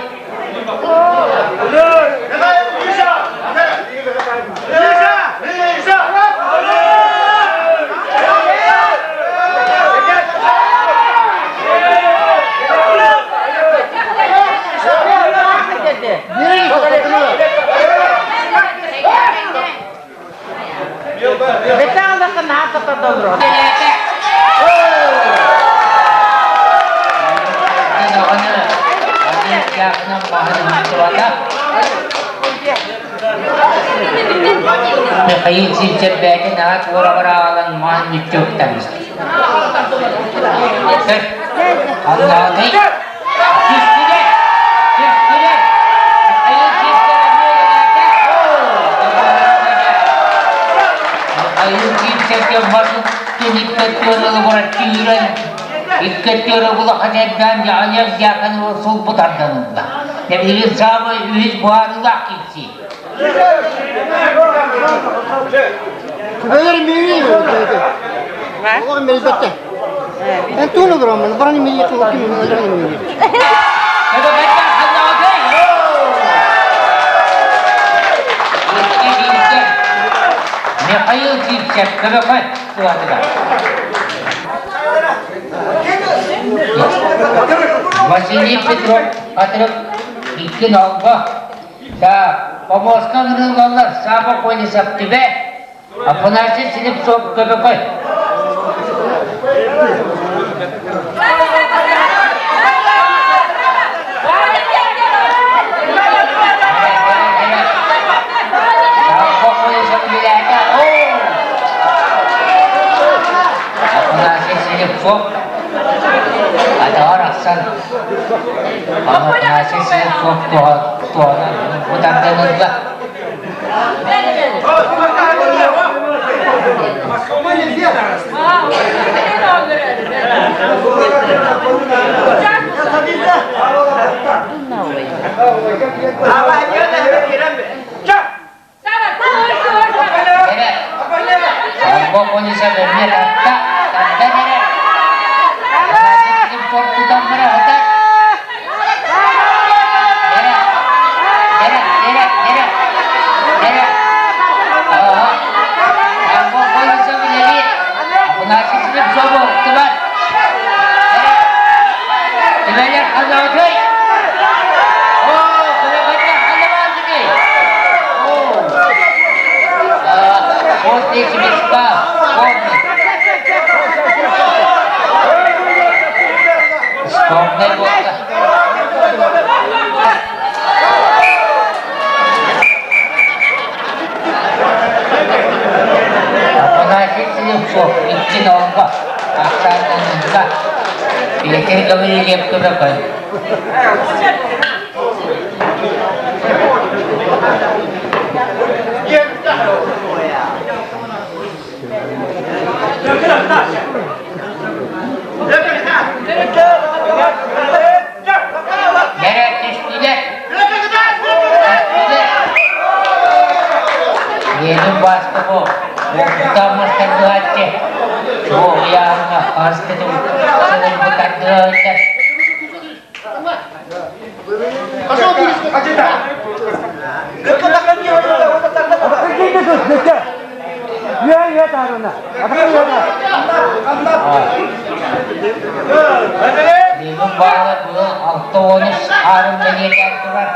Михаил Сивцев бэйэтин аат уораҕар аҕалан маан мүччү ыктарбыт. Аллаҕый Түстүлэр! Түстүлэр! Михаил Сивцев эмиэ үлэлээтэ. Михаил Сивцевгэ маршруттун икки өттүгэр ылыбыраччы үүрэн, икки өттүгэр улахан эрдээн Олег Дьяконова сулбу тардан ылла. Билигин саамай үһүс быһаарыылаах киирсии. Түбэлэр мири Олар мелбетте. Эн туун олороммун, баран мири кылыккын олорон мири. Михаил Сивцев көмөкөй сылатыгар. Василий Петров Хатырык икки нолго. Так, Поморска ыҥырыллаллар Саба Колесов Түбэ, Афанасий Слепцов Көбөкөй. Саба Колесов үлэлээтэ. Афанасий Слепцов Атаҕар ахсан Афанасий Слепцов туһанан бутардан ылла. Сорго полиса бөрүнэ тарта, тардан эрэр. Афанасий тутан быраһытар. Эрэ, эрэ, эрэ, эрэ, эрэ. Ага. Сорго полиса үлэлиир. Афанасий Слепцов уһуктубат. Эрэ. Түбэлэр ханнаҕытый? Оо, кылабачча ханна После свистка Вспомни буолла. Афанасий Слепцов икки нолго, ахсааннаныыга Петр Гаврильев көмөкөй. Дьэрэ түстүлэр. Түстүлэр. Иэним бааска бу. Уопуттаах мас тардыһааччы. Бу ыйааһыҥҥа хаһыскытын сылайбыт тардыһааччы. Бүгүн баала бүгүн 63 аарым бэлиэтээн турар.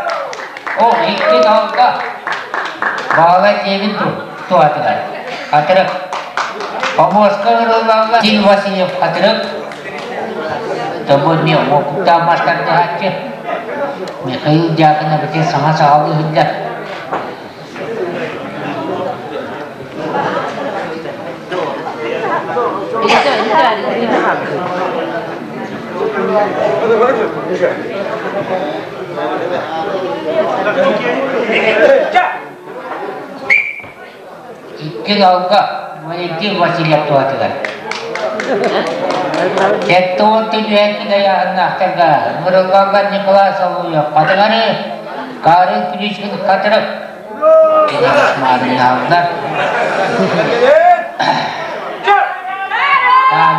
О, икки алта. Баала диэбин туһатыгар. Хатырык. Помоска ырыллаллар. Тин Васильев Хатырык. Тобо эмиэ уопуттаах мастардыһааччы Михаил Дьяконов ити саҥа саҕалыы сылдьар. Икки ыалга Валентин Васильев туһатыгар. 70 түһүөккүн ыйааһыннаахтарга ыҥырыллаллар Николай Соловьев Хатыҥары, Карл Ключкин Хатырык маарыннааллар.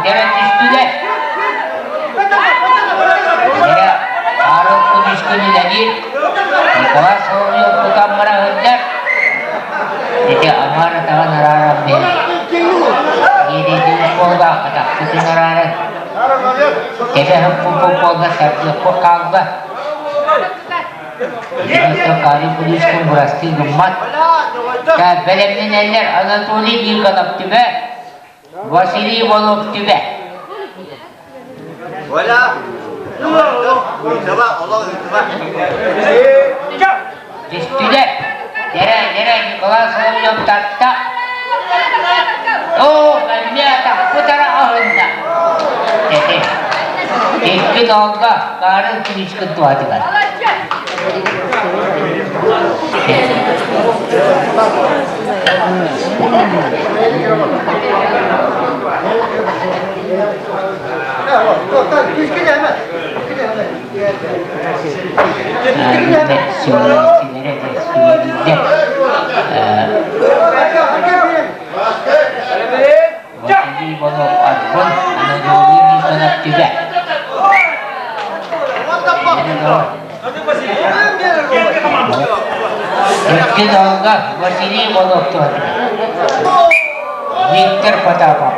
Дьэрэ түстүлэр. Дьэрэ Карл Ключкин үлэлиир, Николай Соловьев тутан бара сылдьар. Ити аҥаар атаҕын арааран биэр. Диэдийдии буолла, атахпытын арааран. Тэбэ хыппыппыт буолла, тардыахпыт хаалла. Итинтэн Кари Куличкин бырастыы гыммат. Бэлэмнэнэллэр Анатолий Никонов түбэ, Василий Иванов түбэ. Түстүлэр. Дэрэ, дэрэ, Николай Соловьев тарта. Оо, эмиэ атахпыт эрэ аһынна. Ити. Икки долга Карл Куличкин туһатыгар. Василий Иванов Арбын Анатолий Никонов Түбэ. Икки долга Василий Иванов туһатыгар. Виктор Потапов.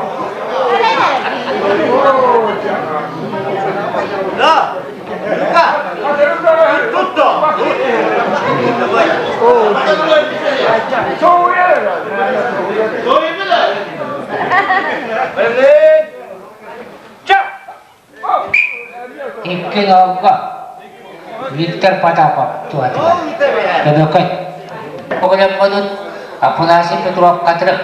Икки ыалга Виктор Потапов туһатыгар. Көбөкөн. Оҕоломмутун Афанасий Петров Катрых.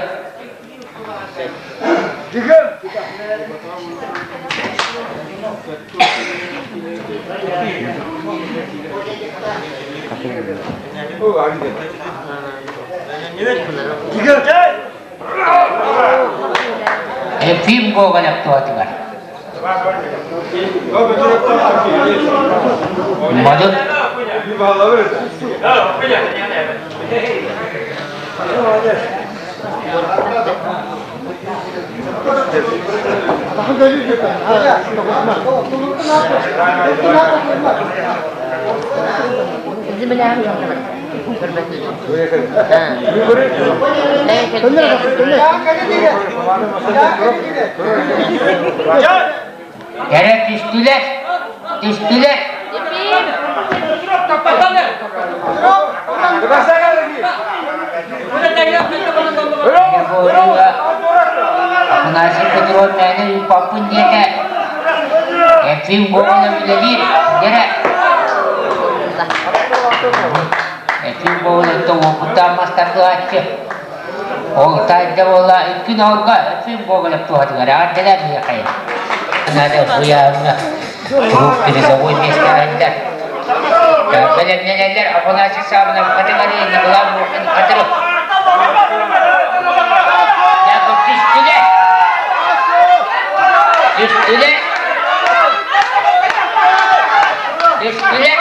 Ефим Гоголев туһатыгар. Модут Эрэ түстүлэр, түстүлэр. Афанасий Петров мээнэ ыыппаппын диэтэ. Ефим Гоголев үлэлиир, дэрэ. Ефим Гоголевтан уопуттаах мастардыһааччы. Ол таайда буолла икки ноолго Ефим Гоголев туһатыгар аардылар миэхэ. Надо буяҥҥа круг передовой миэстэлэрдэр. Бэлэмнэнэллэр Афанасий Савинов Хатыгары Николай Мухин Хатырык. Яков түстүлэр. Түстүлэр. Түстүлэр.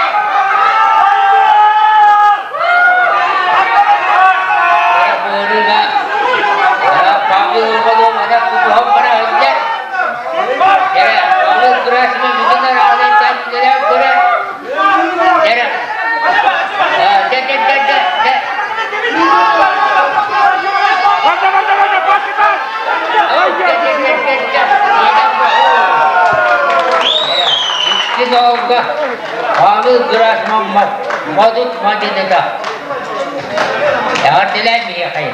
Павел Иванов тутуһан баран Павел Герасимов бүгүн араҕалан үлэлээн көрөр. Икки суолга Павел Герасимов Модут мадьыныта. Эҕэрдэлээн биһиэхэ.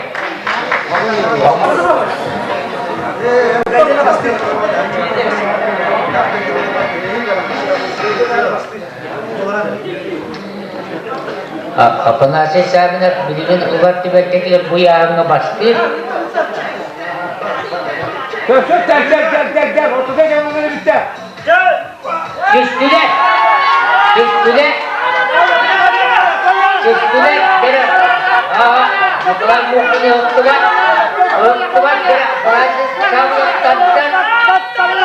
Афанасий Савинов билигин ылар түбэлтэтигэр бу ыйааһыҥҥа бастыыр. Түстүлэр! Түстүлэр! Түстүлэр! Николай Мухин ыһыктыбат. Ыһыктыбат. Афанасий Савинов тардар.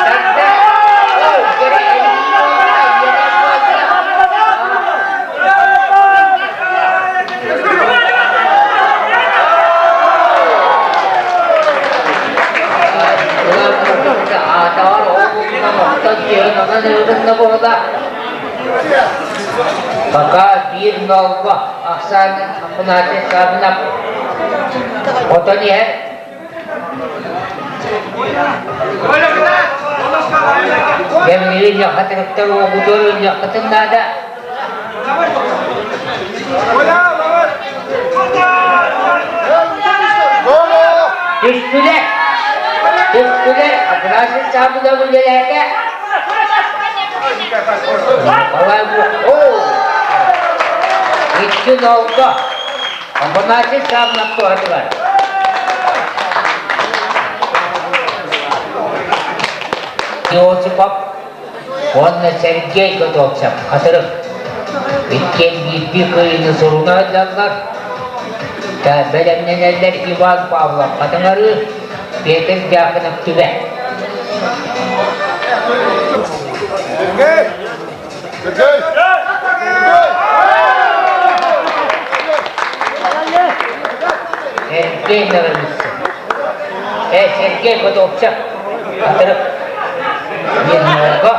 Тардар. Пока биир нолго ахсаан Афанасий Савинов отон иһэр. Кэмнири лехатыгыттар уогутуор ыллыаххытын наада. Түстүлэр! Түстүлэр! Афанасий Савинов үлэлээтэ. Николай Икки нолго. Афанасий Савинов туһатыгар. Иосипов уонна Сергей Готовцев Хатырык иккиэн биирдии кыайыыны суруна сылдьаллар. Бэлэмнэнэллэр Иван Павлов Хатыҥарыы, Петр Дьяконов Түбэ. Сергей! Сергей! Сергей Норовицын. Сергей Готовцев Хатырык. Немного.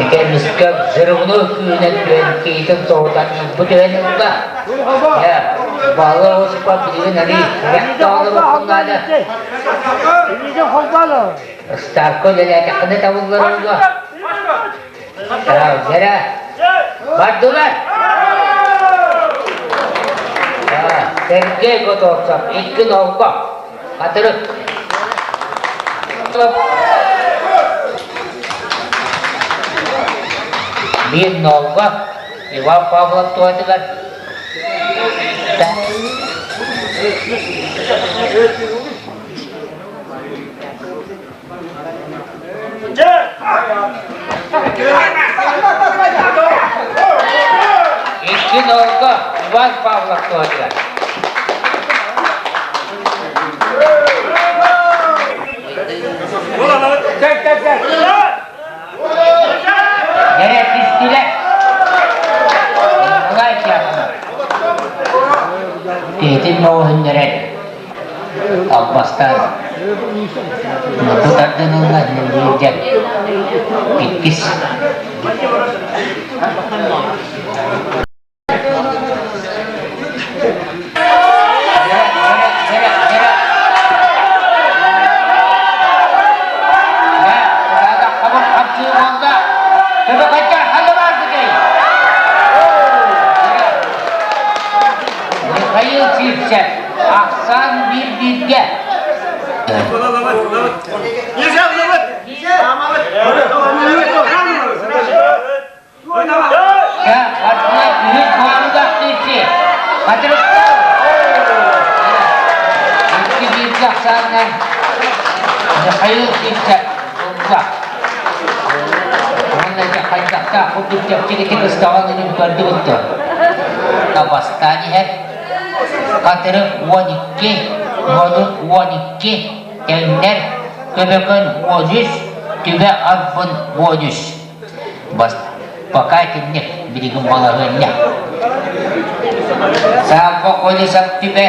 Итэмискэ взрывной күүнэн түһэн киһитин тоһутан бу түһэн ылла. Баһылай Осипов билигин арыы Илиитин холбоо Илиитин холбоо Ставка үлэлээтэххинэ табыллар буолуо. Дьэрэ. Бардылар. Сергей Готовцев, икки нолго. Хатырык. Биир нолго. Иван Павлов туһатыгар. Икки нолго Иван Павлов туһатыгар. Дьэрэ түстүлэр. Николай Дьяконов. Киһитин мөҕүһүннэрэр. Албастаан. Бу тардыныллар ньыллыырдьан. Иккис. Михаил Сивцев, ахсаан биир бииргэ. Үһүс буолугах киирси. Хатырыктар! Икки бииргэ ахсаанынан Михаил Сивцев ылла. Уонна дьэ хайдахтаах курдук чэпчэкитик ыстаҕан үнүн көрдүбүт дуо? Бастаан иһэр. Хатырык 12, Модут 12, Тэҥнэр, Көбөкөн 13, Түбэ Арбын 13. Бас, пока итинник билигин балаһыанньа. Савва Колесов түбэ,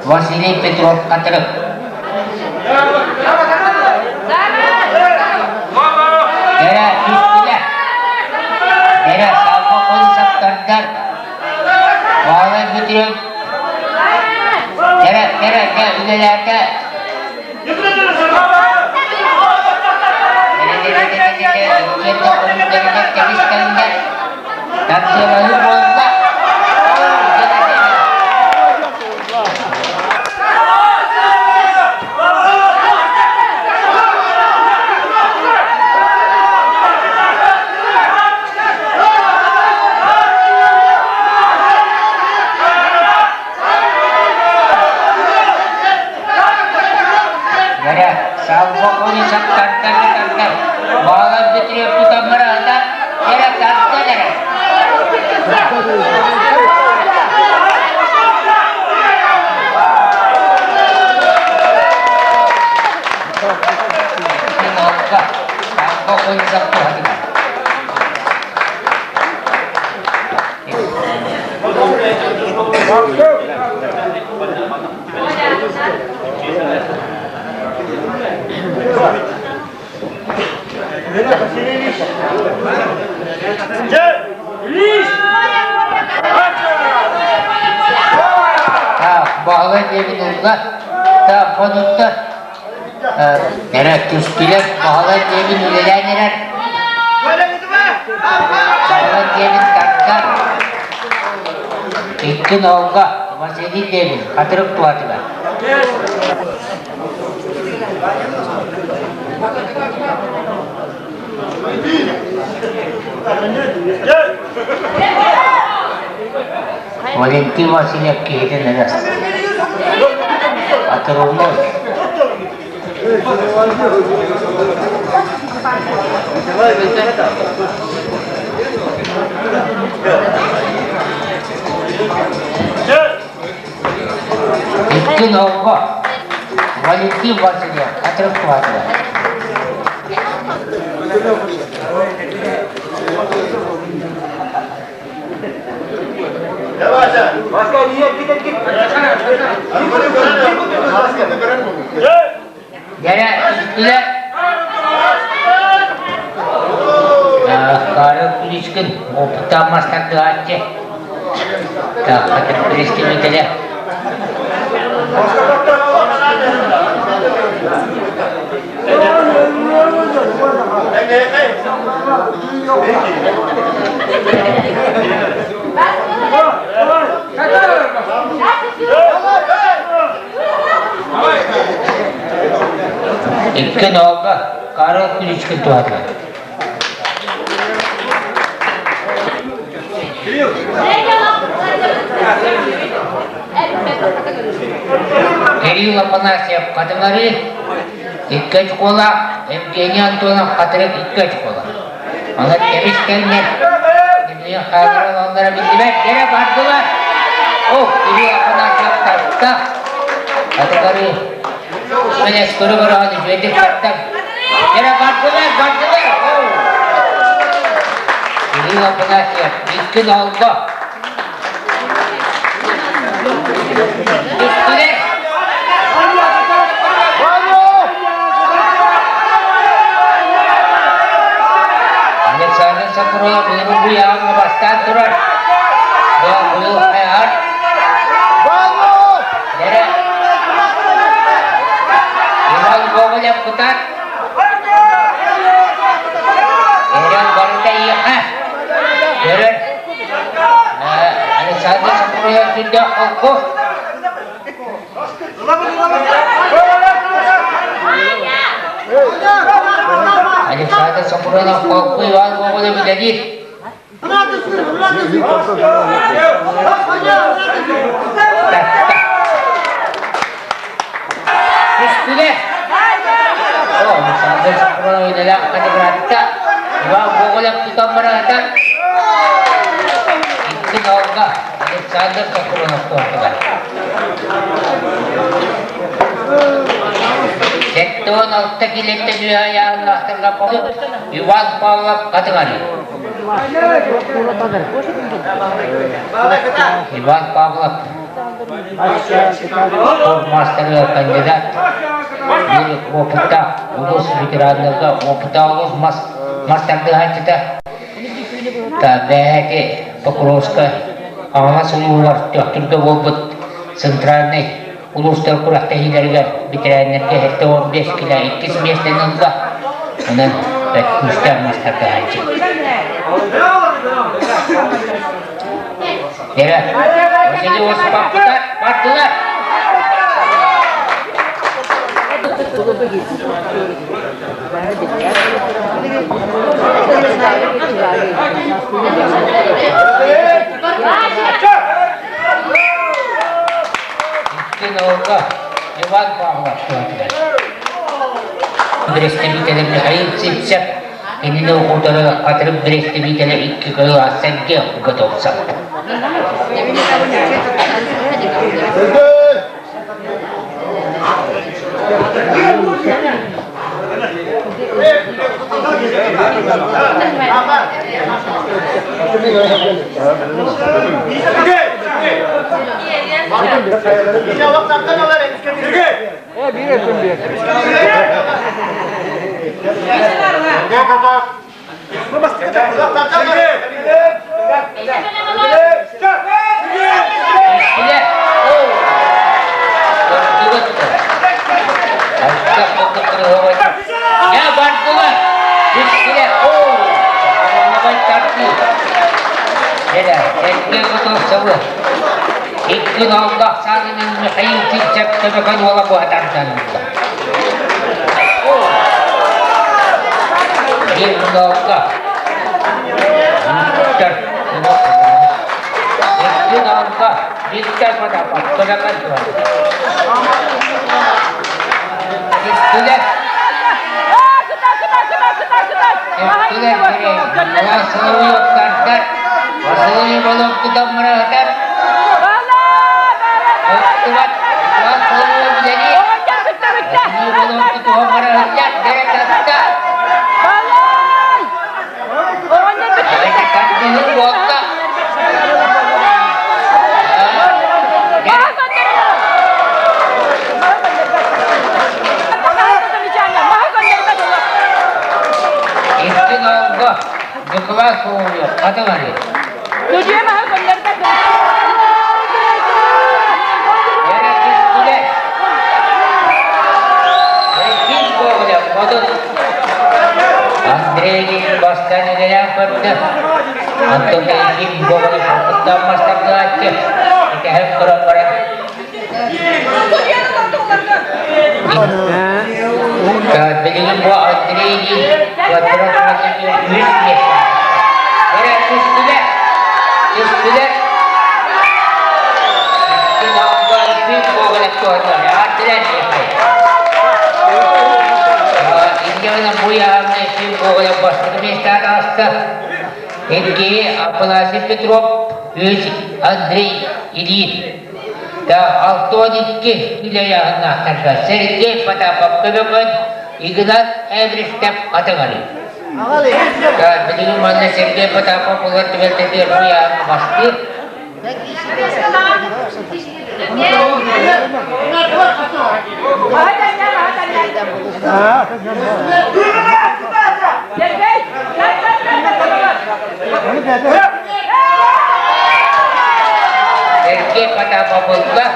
Василий Петров Хатырык. Дэрэ түстүлэр. Дэрэ Савва Колесов тардар. Баалай Петров. Дэрэ, дэрэ, дэ үлэлээтэ. Тардыалаһыы буолла. Бэрэ, салба колесов тардар да тардар. Баалар бүтүрүө тутан бараата, эрэ тардан эрэ. Икки салба колесов туһатыгар. Баһылай диэбин ылла. Так, хонуктар. Эрэ түстүлэр. Баһылай диэбин үлэлээн эрэр. Баһылай диэбин тардар. Икки нолга Василий диэбин хатырык туһатыгар. Валентин Васильев киһитин эрэ Отрывной. Икки нолго Валентин Васильев Отрыв туһатыгар. Дьэрэ, түстүлэр. Карл Куличкин опыттаах мастардыһааччы. Так, представителя. Икки нолга Карл Куличкин туһата. Кирилл Афанасьев Хатыҥары икки очколаах, Евгений Антонов Хатырык икки очколаах. Онон кэбис кэллэр. Кимниин хаалларан оннора биллибэт. Кэрэ бардылар. О, Кирилл Афанасьев тарта. Хатыҥары Мэнэс көрө-көрөҕөн үчүгэйдик тарта. Кэрэ бардылар, бардылар. Кирилл Афанасьев икки нолго. Түстүлэр. Александр Сокуров быйыл бу яҕаҥҥа бастаан турар. Быйыл хайаар. Дэрэ. Иван Гоголев кутар. Эрэн барыта иэхэ. Көрөр. Александр Сокуров сүрдээх холку. Александр Сокуров холку Иван Гоголев үлэлиир. Түстүлэр. Александр Сокуров үлэлээх категорията Иван Гоголев тутан бараата. Икки нолга Александр Сокуров туһатыгар. 76 килиэттэн үөһэ айааннаахтарга Иван Павлов Хатыҥары. Иван Павлов спортмастерга кандидат, биир опыттаах улуус ветераннарга опыттаах улуус мастардыһааччыта бэйэки Покровска Хаҥалас улууһугар Төхтүргэ буолбут центральнай улуустар күрэхтэһиилэригэр бэтэрээннэргэ 75 кило иккис миэстэни ылла. Онон бэрт күүстээх мастардаһааччы. Дэрэ, Василий Осиповпутар бардылар. Икки нолга Иван Павлов туһатыгар. Бэрэстэбиитэлэ Михаил Сивцев кинини утары хатырык бэрэстэбиитэлэ икки кылаас сэргэ готовцев. Дьэ бардылар! Түстүлэр! Оо! тардыы! Дьэ, эргэ Готовцевы икки ноллоох саалынан Михаил Сивцев Төбөкөн уола буһатардан ылла. Биир нолга Виктор Икки нолга Виктор Потапов Төбөкөн Түстүлэр. Түстүлэр Василий Василий Волоккутов мырыһытар. Оттубат Василий үлэлиир. Василий Волоккутов мырыһытар. Бэрэ Тардыһын буолла. Икки нолго Николай Соловьев хатылары. Күдьүө маһы көннөрбөт. Эрэ түстүлэр. Иккис Гоголев хотун. Андрей Ильин бастаан үлэлээн көрдө. Онтон Ильин Гоголев куттаан бастакылааччы. Итэһэн көрөн баран Билигин бу Андрей Ильин квадрат үс миэстэ. Эрэ түстүлэр. Түстүлэр. Икки Афанасий Петров, үс Андрей Ильин. 62 килояһыннаахтарга Сергей Потапов көмөкөн, Игнат Эвристев атыҥырый. Билигин манна Сергей Потапов улар түбэлтэтигэр бу ыйааһыҥҥа бастыыр. Сергей Потапов ылла.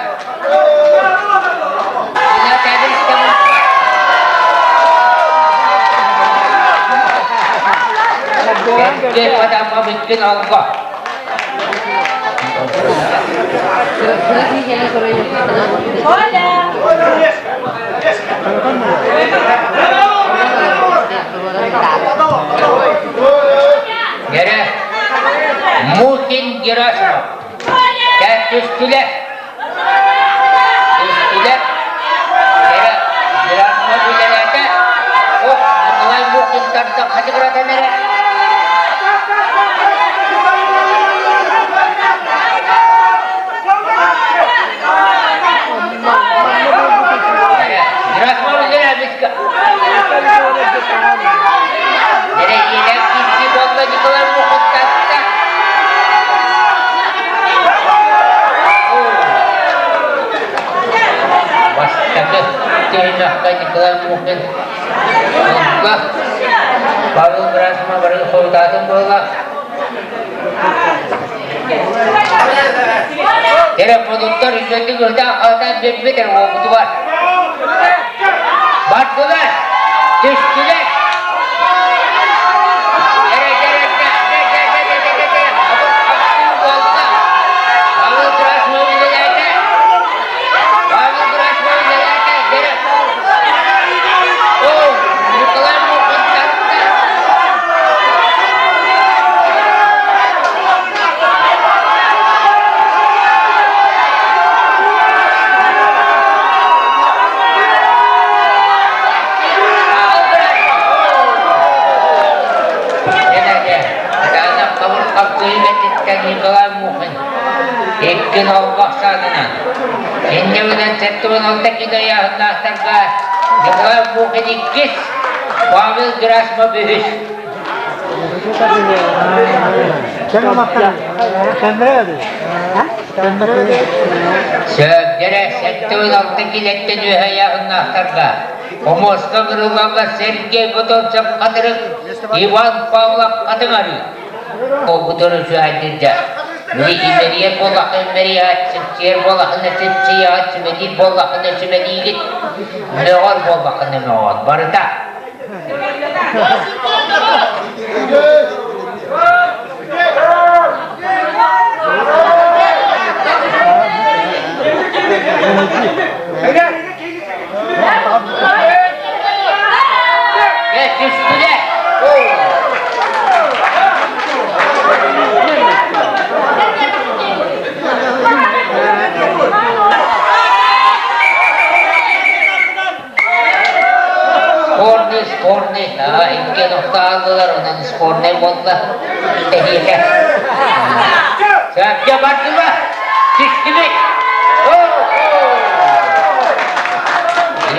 Сергей Потапов иккин алга. Гэрэ Мухин Герасимов. Түстүлэр. Түстүлэр. Гэрэ Герасимов үлэлээтэ. Ох, Николай Мухин тарда хатыгыратан эрэ. Герасимов үлэлээбит. Эрэйиинэн киирсии буолла Николай Мухин тарта. Бастакы түһүмэххэ Николай Мухин ылла. Павел Герасимов бары хоруйдаатын буолла. Телефонуттар үчүгэйдик ырдаах-хаһытаан биэрбит эрэ уолбутугар. Бардылар, түстүлэр. Павел Герасимов үлэлээтэ. Павел Герасимов үлэлээтэ. О, Николай Мухин тарта. Николай Мухин икки нолбох саанынан инньэ 76 кило ыйааһыннаахтарга Николай Мухин иккис, Павел Герасимов үһүс. Сөптөрө 76 килэттэн үөһэ ыйааһыннаахтарга Омуоска Мырылалла Сергей Готовцев Хатырык, Иван Павлов Хатыҥарыы. Олбутун үчүгэйдирдэ. Били имэрийэр буоллахха имэрийэҕит, сипсийэр буоллаххына сипсийэҕит, сүмэлиир буоллаххына сүмэлиигит, мөҕөр буоллаххына мөҕөҕүт. Барыта. Түстүлэр. Спорный, спорный, икки нохтааллылар, онон спорный буолла. Тэһиэхэ. Сөпкө бардылар. Түстүбүт.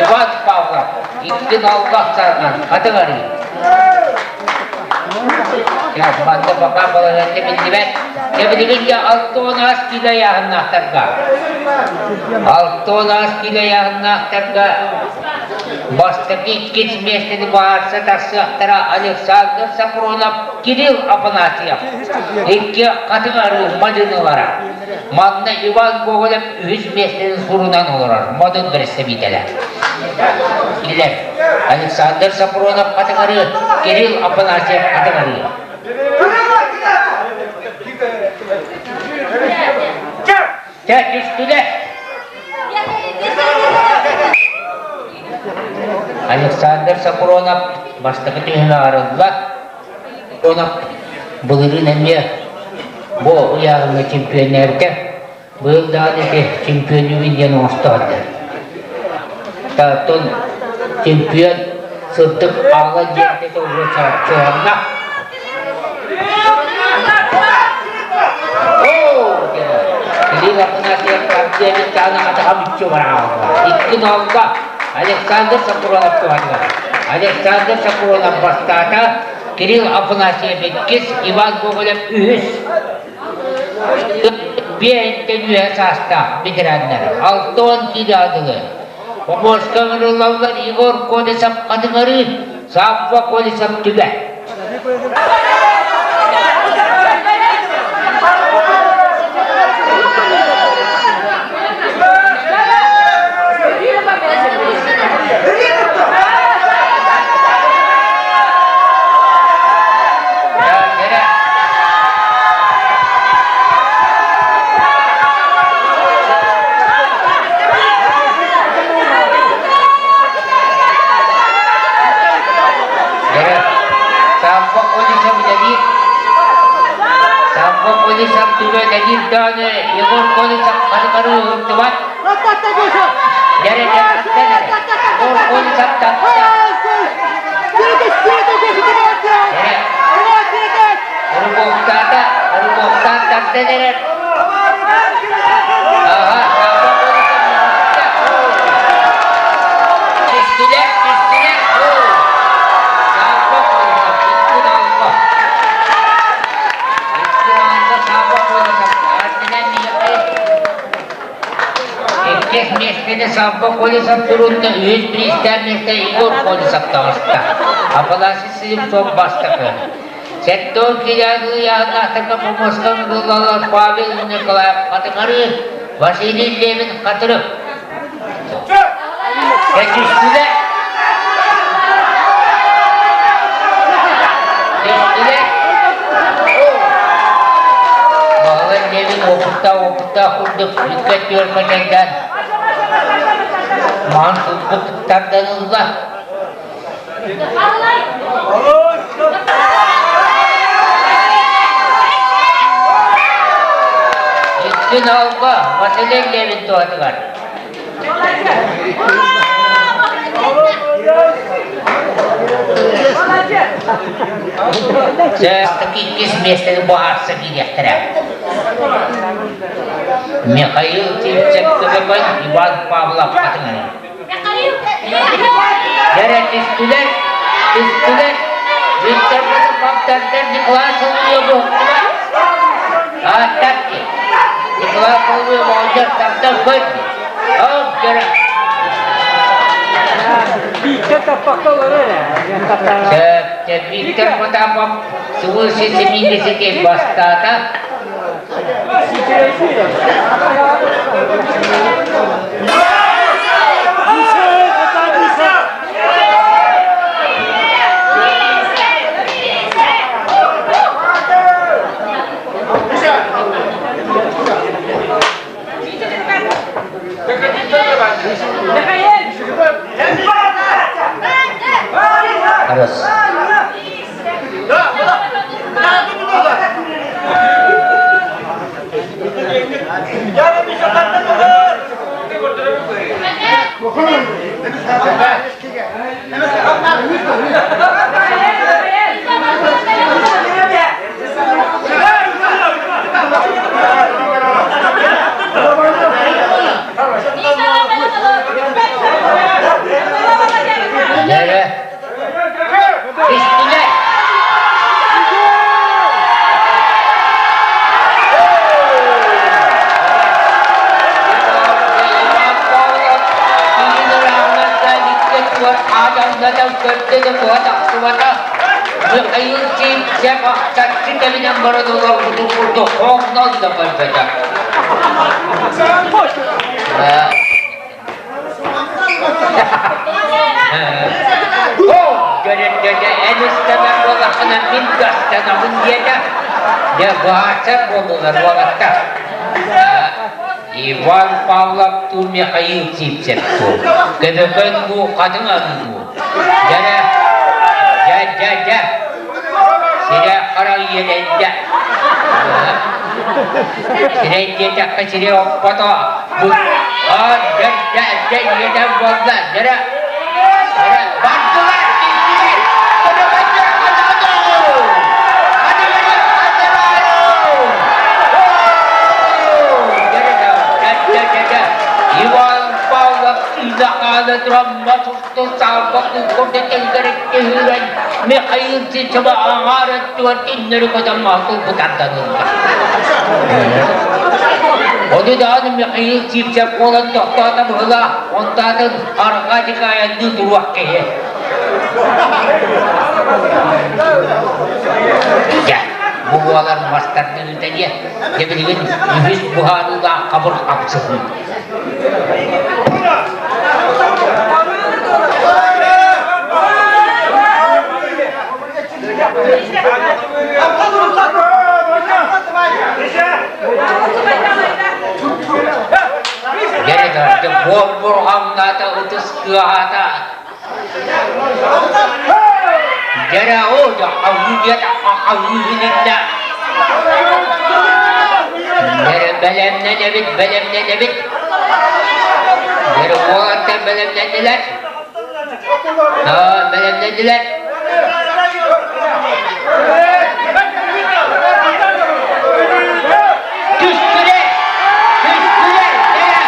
Иван Павлов, икки ноллох сарган, хатыҥ арыы. Манна пока балаһыанньа биллибэт. Дьэ билигин дьэ 6 киилэ ыйааһыннаахтарга. 6 киилэ ыйааһыннаахтарга. Бастакы иккис миэстэни баарса тахсыахтара Александр Сапронов, Кирилл Афанасьев. Икки хатыҥ арыы мадьынылара. Манна Иван Гоголев үһүс миэстэни сурунан олорор модун бэрэстэбиитэлэ. Илэр Александр Сапронов хатыҥ арыы, Кирилл Афанасьев хатыҥ арыы. Чэ, түстүлэр. Александр Сапронов бастакы түһүмэҕи арылла. Сапронов былырыын эмиэ бу ыйааһыҥҥа чемпионнээбитэ. Быйыл даҕаны ити чемпионнүүбүн диэн оҥостоордор. Оттон чемпион сырдык аала диэн уже чуоланна. Кирилл Афанасьев Авдеевич атаҕа мүччү бараалла. Икки нолга Александр Сапронов туһанар. Александр Сапронов бастаата, Кирилл Афанасьев иккис, Иван Гоголев үһүс. Биэһиттэн үөһэ саастаах ветераннар 60 киилэ дылы. Помоска ыҥырыллаллар Егор Колесов Хатыҥырыы, Савва Колесов Түбэ. Савва Колесов үлэлиир. Савва Колесов түбэ үлэлиир даҕаны Егор Колесов хары-хары уһуктубат. Дьэрэ дьэ Егор Колесов тапта. Рыбовтаата, рыбовтаан тардан эрэр. Аха, Савва Колесов мөҕүстэ. Түстүлэр, түстүлэр. Савва Колесов икки ноолго. Икки ноолго Савва Колесов. Ардынан Михаил Иккис миэстэни Савва Колесов туруорда, үһүс бириистээх миэстэ Егор Колесов таҕыста. Афанасий Слепцов бастакы. Сэттэ килээн ыйааһыннаахтарга помоска ыҥырыллаллар Павел Николаев Хатыҥырыы, Василий Левин Хатырык. Түстүлэр. Түстүлэр. Баһылай Левин уопуттаах уопуттаах курдук икки өттүгэр качайдаан маан сылбыт тардан ылла. Икки ноолго Василий Левин туһатыгар. Иккис миэстэни быһаарса киириэхтэрэ. Михаил Сивцев Көбөкөн, Иван Павлов хатыҥыры. Дэрэ түстүлэр, түстүлэр. Виктор Потапов Николай Соловьев уһуктуба. Ааттар Николай Соловьев оҕонньор тардан көрдө. Оп, дьөрө. Биирдэ таппакка олорор ээ. Сөп, Виктор Потапов свыше 70 бастаата. Арыс. Хамнатан көрдө да туһа тахсыбата. Михаил Сивцев ахтаччы тэбинэн баран олорбутун курдук хоҥнон да көрбөтө. Дьэ, эн истэмэр буоллаххына мин гастанабын диэтэ. Дьэ, быһаарсар буоллулар уолаттар. Иван Павлов туу Михаил Сивцев туу. Көбөкөн дуу, хатыҥ арыы дуу. Дьэ, дьэ, дьэ, дьэ. Сирэ хара иэдэйдэ. Сирэй диэтэххэ сири оппото. Бу дьэ, дьэ, дьэ, иэдэн буолла. Дьэ, бардылар, киирдилэр. Көбөкөннөр хатыҥ Иван Павлов Илахаана турамма тусту саалба кукурда тэлгэриккэ үүрэн Михаил Сичева аҥаар өттүгэр иннэри көтөн маһтыл бутардан ылла. Ону даҕаны Михаил Сивцев буолан тохтоото быһыылаах, онтоотун арҕаа диэки айанныы туруох киһи. Дьэ, бу буолар мастардыыта диэ, дьэ билигин үһүс быһаарыылаах хабыр хапсыһыы. Дьэ, буор бурҕаҥнаата, ытыс кыаһаата, Дьэрэ оо диэт Дьэрэ бэлэмнэнэбит, бэлэмнэнэбит. Дьэрэ уолаттар бэлэмнэннилэр. Аа, бэлэмнэннилэр. Түстүлэр! Түстүлэр! Дьэрэ!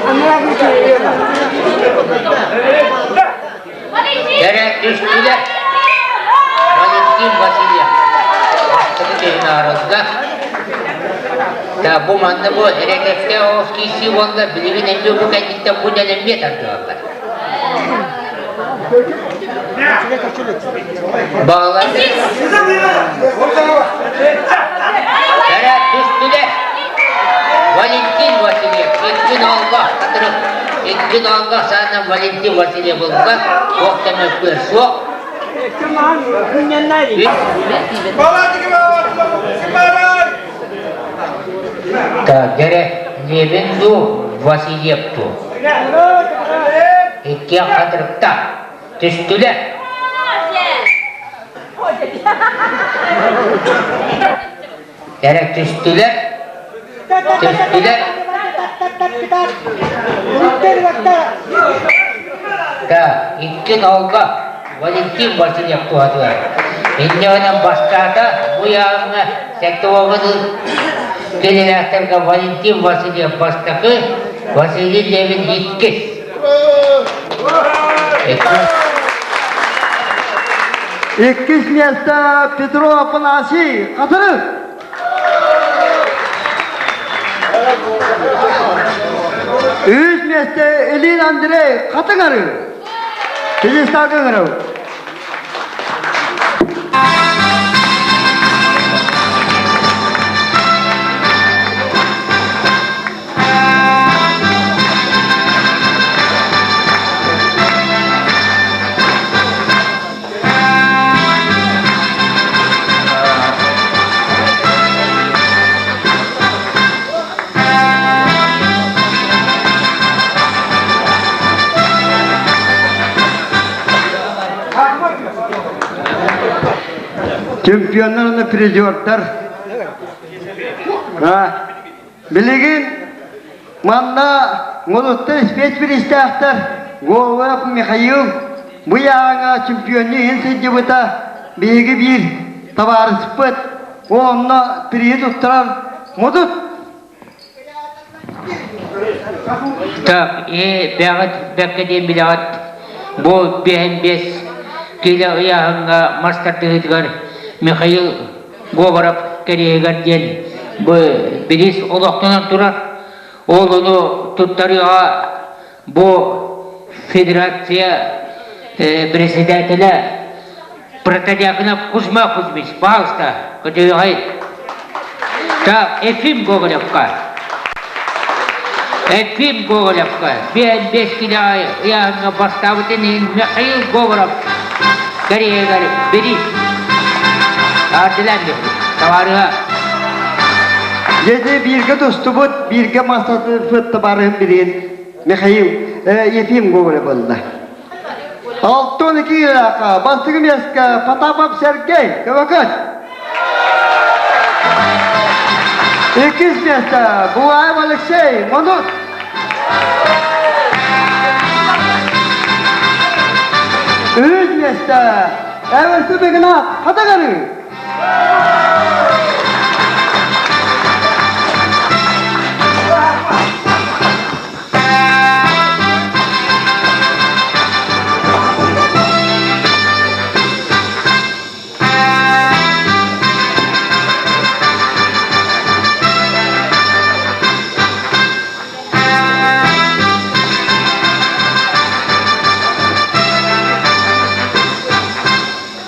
Ханна баар Кэрэ түстүлэр. Валентин Васильев бастакы киһини арылла. Да бу манна бу эрэкэккэ оҕус киирсии буолла, билигин эмиэ бу кэнниттэн бу дьон эмиэ тардыаллар. Баалар. Кэрэ түстүлэр. Валентин Васильев, иккин Аллах хатырык, иккин Аллах саанан Валентин Васильев ылла, туох да мөккүөр суох. Так, дьэрэ, Левин дуу, Васильев дуу? Иккиэн хатырыкта. Түстүлэр. Эрэ түстүлэр. Түстүлэр. Да, икки нолга Валентин Васильев туһатыгар. Инньэ гынан бастаата бу яаҥҥа сэттэ кэлэлээхтэргэ Валентин Васильев бастакы, Василий Левин иккис. Иккис миэстэ Петро Афанасий Хатырык. Үһүс миэстэ Илин Андрей Хатыҥары. Физистарга ыҥырабыт. Чемпионнар уонна призердар Билигин манна Мулутта спецпиристээхтэр Голов Михаил. Бу ыйааҕыҥа чемпионнуу иһин сылдьыбыта биһиги биир табаарыспыт. Ол онно приһи туттарар модут. Так, и бэҕэт бэккэ диэн билэҕит бу биэһин биэс киилэ ыйааһыҥҥа мас тардыһыытыгар Михаил Говоров кэриэһигэр диэн бу бириис олохтонон турар. Ол ону туттарыаҕа бу федерация председателэ Протодьяконов Кузьма Кузьмич, пожалуйста, көтүөҕэй. Так, Ефим Гоголевка. Ефим Гоголевка биэс килэ ыйааһыҥҥа бастаабытын иһин Михаил Говоров кэриэһигэр бириис. Ардылан табаарыһа. Дьэ, бииргэ тустубут, бииргэ мастатыппыт табаарыһым билигин Михаил Ефим Гоголев буолла. 62 ыраахха бастакы миэскэ Потапов Сергей, Көмөкөт. Иккис миэстэ Булаев Алексей, Модут. Үһүс миэстэ Эверсу Бегнат, Хатагары.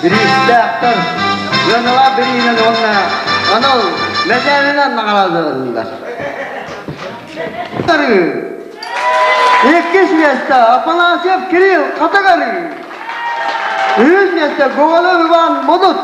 Бириистээхтэр ыаналаах бириинэн уонна анал мэтээлинэн наҕараадаланнылар. Иккис миэстэ Афанасьев Кирилл Хатагары. Үһүс миэстэ Гоголев Иван Модут.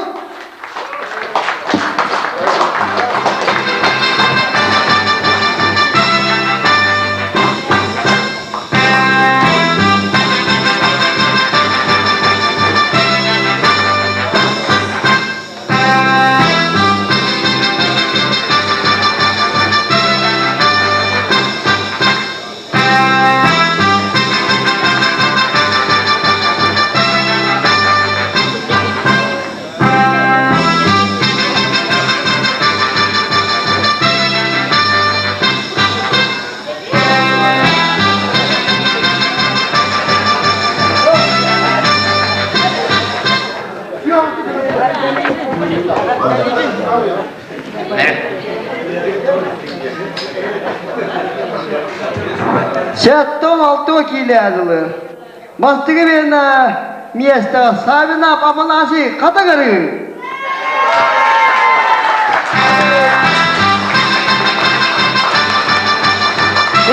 Сэттэ киилээтилэр. Бастакы биэнэ миэстэҕэ Савина Афанасий Хатагары.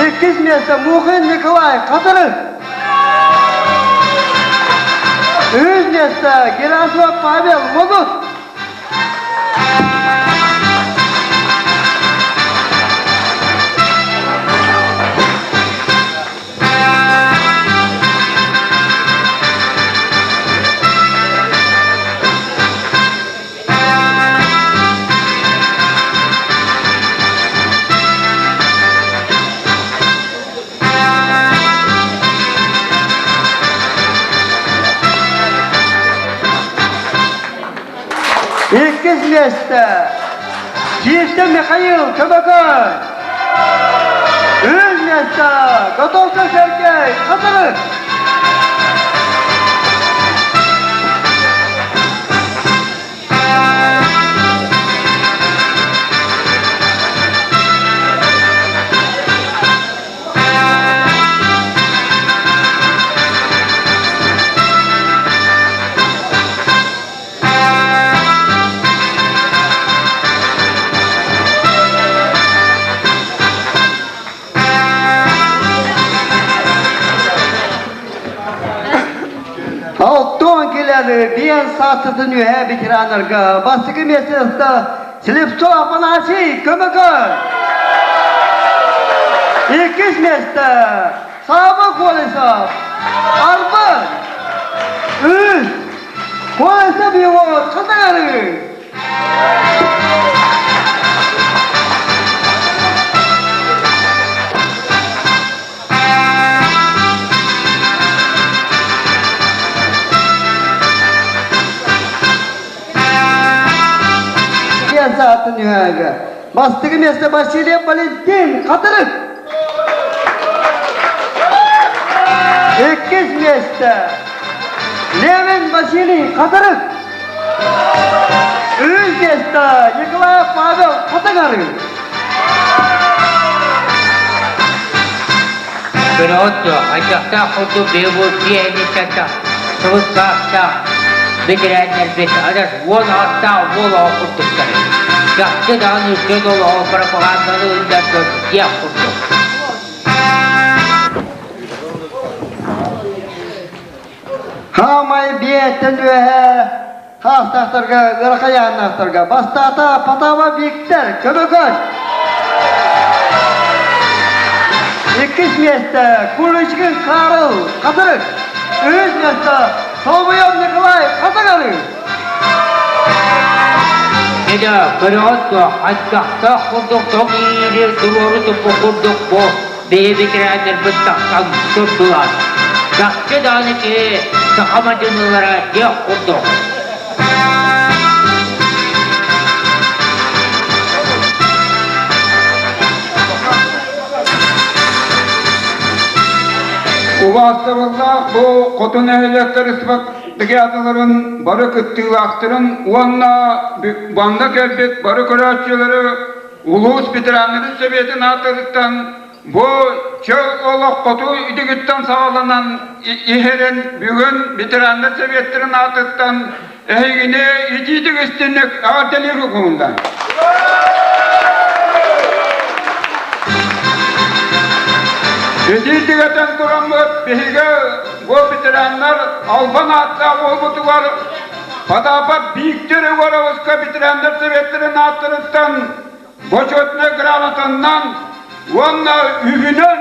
Иккис миэстэ Мухин Николай Хатыры. Үһүс миэстэ Герасимов Павел Модут. Иккис миэстэ Кииртэ Михаил Көмөкөн. Үс миэстэ Готовцев Сергей Хатырык. Алтон кэлэн биэн саастатын үөһээ ветераннарга бастакы миэстэсэ Слепцов Афанасий Көмөкөн. Иккис миэстэ Саба Колесов Арбын. Үс Колесов Егор Хатагары. атын үһээгэ. Бастакы место Васильев Валентин Хатырык. Иккис место Левин Василий Хатырык. Үһүс место Николаев Павел Хатыҥары. Көрөҕүт хайдахтаах курдук биһиги киэһэниттэн сылыс саастаах бэтэрээннэрбит адьас 16-таах уол оҕо курдуктар. Чахчы даҕаны дьон олоҕо пропаганданы ыытар дьон диэх курдук. Хаамай биэттэн үөһэ хаастаахтарга, ыарахайааннаахтарга бастаата Потапа Виктор Көмөкөн. Иккис миэстэ Куличкин Карл Хатырык. Үһүс миэстэ Соловьев Николай Хатыгары. Дьэ, көрөҕүт дуо, хайдахтаах курдук тоҥ иири туруору туппут курдук бу биһи ветераннарбыт тахсан турдулар. Чахчы даҕаны киһи саха мадьынылара диэх курдук. Убаастабыллаах бу хоту нэһилиэктэр бригадаларын бары кыттыылаахтарын уонна манна кэлбит бары көрөөччүлэри улуус ветераннарын сэбиэтин аатыттан бу чөл олох хоту итигиттэн саҕаланан иһэрин бүгүн ветераннар сэбиэттэрин аатыттан эһигини итиитик истинник эҕэрдэлиир угунда. Итиитик этэн тураммыт биһиги бу ветераннар албан ааттаах буолбутугар Потапов Виктор Егоровичка ветераннар советтарын ааттарыттан бочуотунай грамотаннан уонна үбүнэн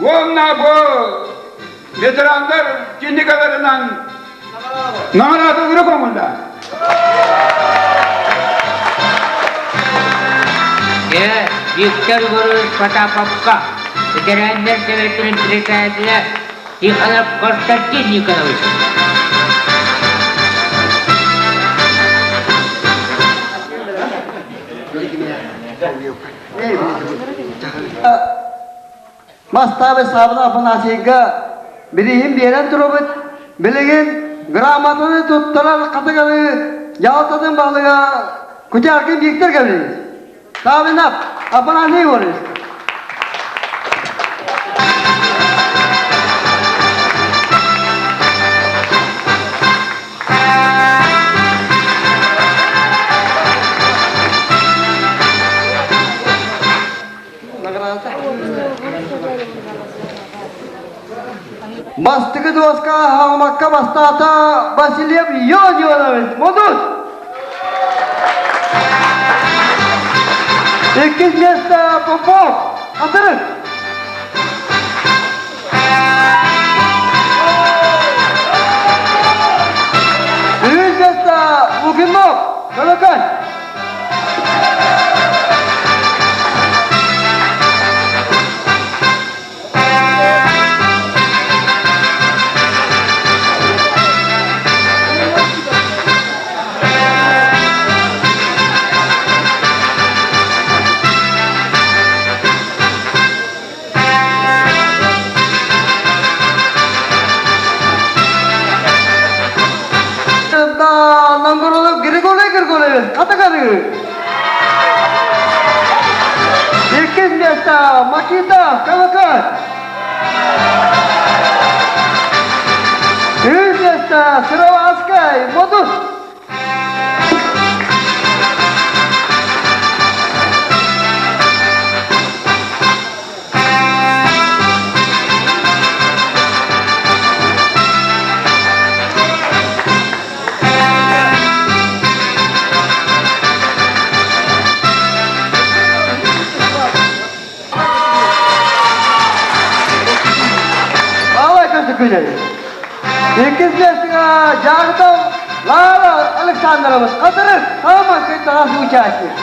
уонна бу ветераннар кинигэлэринэн наҕараадалары көҥүллээн. Дьэ, Виктор Егорович Потаповка ветераннар советын председателэ Тихонов Константин Никонович. Мастаабы Саабына Афанасийга билиһин биэрэн турабыт. Билигин грамотаны туттарар хатыгалы дьаһалтатын баһылыга Кутяркин Виктор Гаврилович. Саабынап Афанасий Егорович. Бастакы дуоска хаамакка бастаата Васильев Ион Иванович Модут. Иккис место Попов Хатырык. Үһүс место Лукинов Көлөкөн. Нангоролов Григорий Григорьевич Хатыгары. Иккис место Макита Калакат. Үс место Сыроватскай Модус. Алай көстү күнэй. Иккис миэстэҕэ Дьаарытов Лара Александрович Хатырык саамай кыттаҕас участник.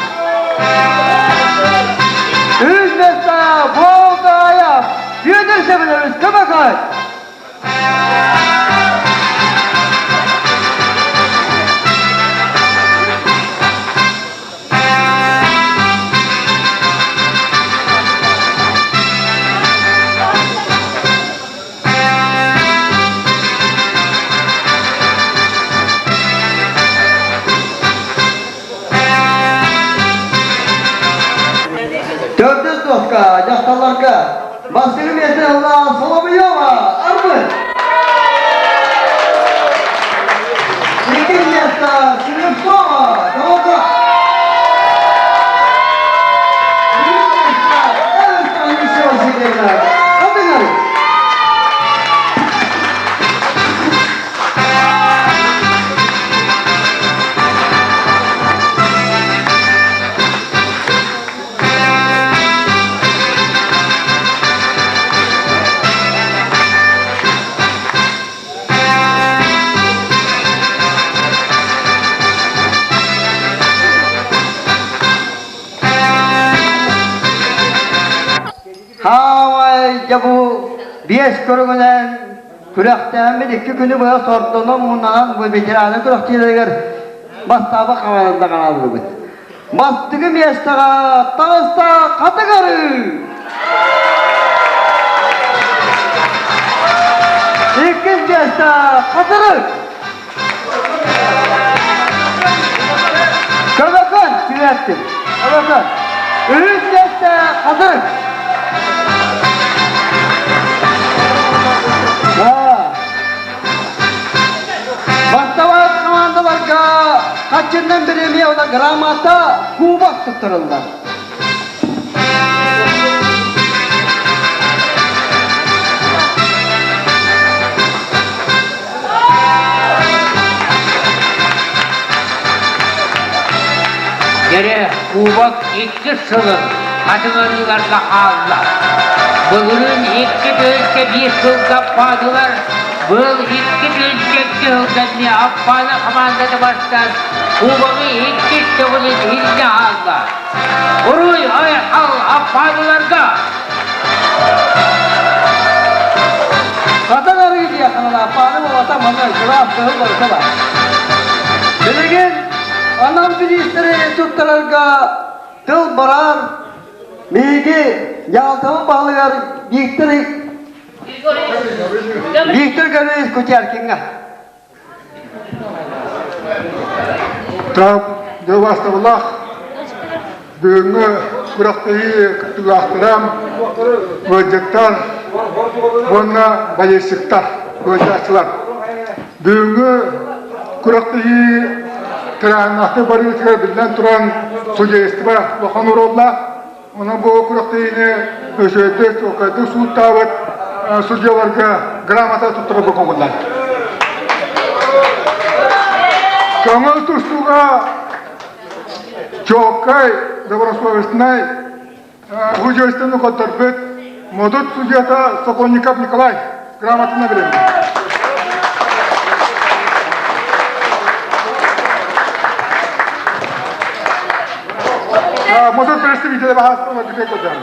Үс миэстэҕэ Волгаев Федор Семенович Көмөкөй. дьахталларга бастакы миэстэ ылла Соловьева Арбын. Иккис миэстэ Слепцова Долга. Үһүс миэстэ Эвеста Анисия Васильевна Хатыҥары. Хаамай дьэ бу биэс көрүҥүнэн күрэхтээммит икки күнү быһа сордонон муннанан бу ветераны күрэхтиилэригэр бастаабы хаҥаланда хааллыбыт. Бастакы миэстэҕэ таҕыста Хатыгары! Иккис миэстэ Хатырык! Көмөкөн сүрэттим. Көмөкөн. Үһүс миэстэ Хатырык! Бастабат хамаандаларга хаччыннан бириэмийэ уонна грамота кубок туттарыллар. Дьэрэ, кубок иккис сылын хатыҥырыыларга хаалла. Былырыын 2001 сылга аппаатылар, быйыл 2002 сылга эмиэ Аппааны хамаандата бастаан кубогы иккис төгүлүн илдьэ хаалла. Уруй айхал Аппааныларга! Хатан арыы диэххэ Аппааны буолбата манна кылаас кыһыл барыта бар. Билигин анал бириистэри туттарарга тыл барар Биһиги Ялтабыт баһылыгар Виктор Виктор Гаврилович Кутяркиҥҥа. Так, дьыластабылаах бүгүҥҥү күрэхтэһии кыттыылаахтара, ыалдьыттар уонна болельщиктар, ыалдьааччылар. Бүгүҥҥү күрэхтэһии тэрээһиннээхтик барыытыгар биллэн туран судейство улахан оруоллаах. Онон бу күрэхтэһиини үчүгэйдик, чуолкайдык сууттаабыт судьяларга грамота туттарарга көҥүллэр. Көҥүл тустууга чуолкай, добросовестнай художественный көрдөрбүт Модут судьята Сокольников Николай грамотына бирэбит. Модут представителя баһаастан өтүкэ көтөн.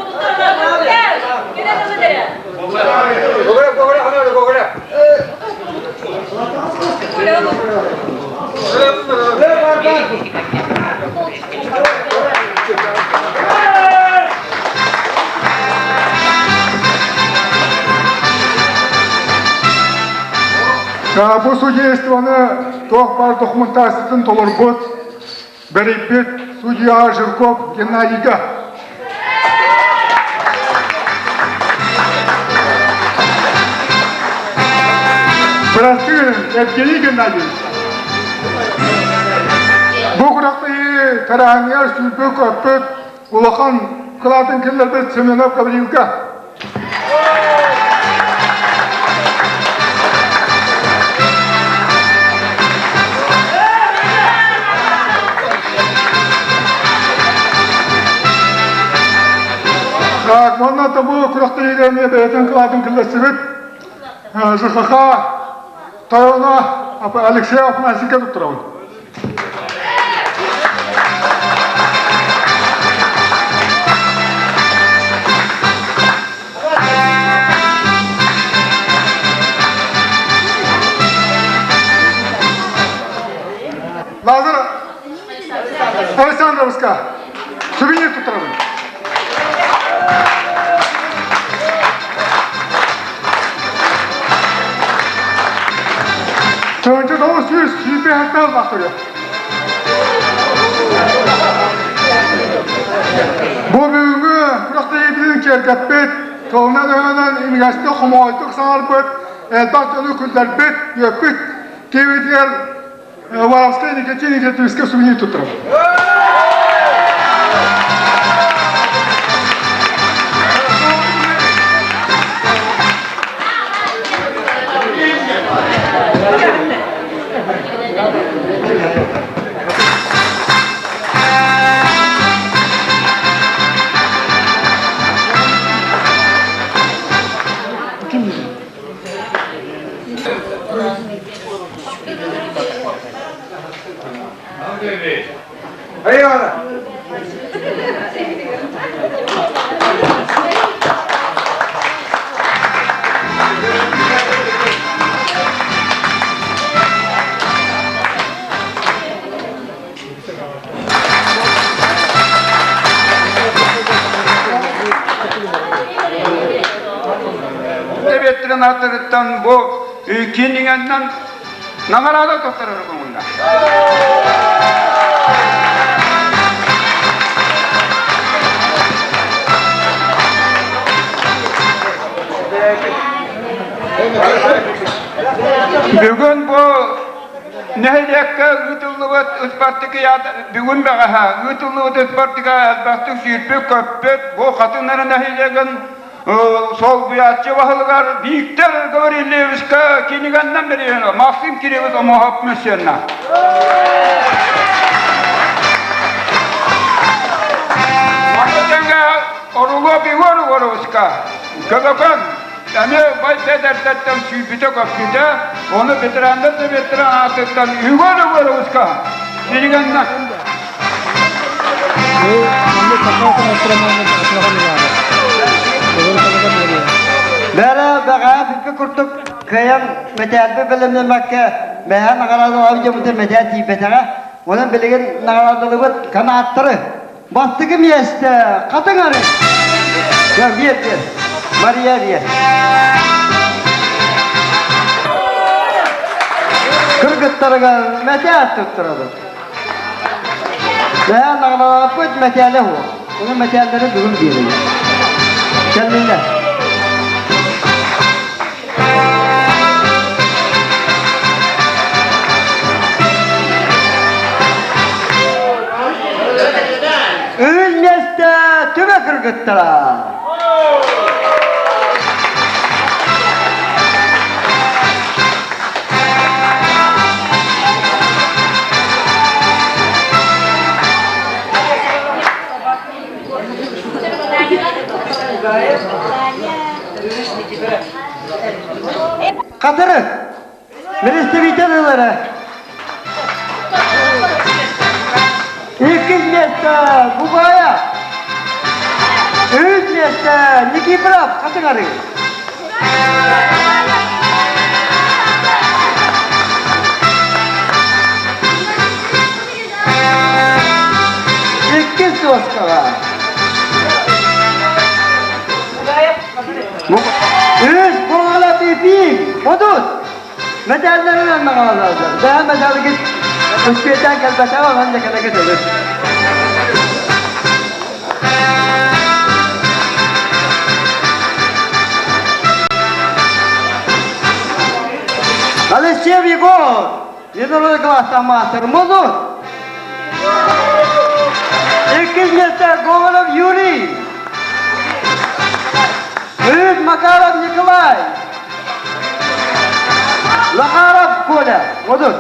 Бу судействоны туох баар документациятын толорбут, бэрийбит судья Жирков Геннадийга. Бырастыы Евгений Геннадьевич. Бу күрэхтэһии тэрээһинигэр сүүрбүт-көппүт улахан кылаатын киллэрбит Семенов Гаврилга. Так, манна тобу күрэхтэһиигэ эмиэ бэйэтин кылаатын киллэрсибит ЖХХ тойоно Алексей Афанасьевка туттарабын. Лазар Александровска сувенир туттарабын. Чончо 900 сүүрбэ бахтыры. Бу бүгүҥҥү күрэхтэһиибитин киэргэппит, тылынан-өһүнэн имигэстик хомоҕойдук саҥарбыт, элбэх дьону күллэрбит, үөппүт киһибитигэр Воровскай Никитин Никитовичка сувенир туттарабыт. Eyvallah. Эбиэттэрин ааттарыттан бу киинигэннэн наҕараада туттарар көҥүллээх. Бүгүн бу нэһилиэккэ ыытыллыбыт ыспартыкыйаада бүгүн бэҕэһээ ыытыллыбыт ыспартыка элбэхтик сүүрбүт-көппүт бу Хатыҥнары нэһилиэгин солбуйааччы баһылыгар Виктор Гаврильевичка киниганнан бэрийэн Максим Кириллович Омоһоп мөссүөннэ. Маны тэҥэ Оругов Егор Егоровичка Көбөкөн эмиэ бай бэдэрдэттэн сүүрбүтэ-көппүтэ, ону ветерандар советтарын аатыттан Егор Егоровичка киниганнан. Бэрэ бэҕэһээ бүппүт курдук кыайан мэтээлбэ бэлэмнэммэккэ мэһэ наҕараадалаабыт дьоммутун мэтээл тиийбэтэҕэ. Онон билигин наҕараадалыбыт канааттары бастакы миэстэ Хатыҥ Арыы. Дьэ, биэр, биэр. Мария биэр. Кыргыттарыгар мэтээл туттарабыт. Бэйэ наҕараадалаабыт мэтээлэ суох. Ону мэтээллэри бүгүн биэрэбит. Кэллиннэр. Үһүс миэстэ түбэ кыргыттара. Хатыры! Представитель ылара. Иккис место Бугая. Үс место Никифоров Хатыҥары. Иккис дуоскаҕа. Үс буола пипиин, модут. Медалларынан наҕараадалар. Бэйэ медалгыт успетан кэлбэтэҕэ онон да кэлэгэ төлөр. Алексеев Егор! Единорой класса мастер Модут! Иккис место Говоров Юрий! Үһүс Макаров Николай! Захаров Коля! Модут!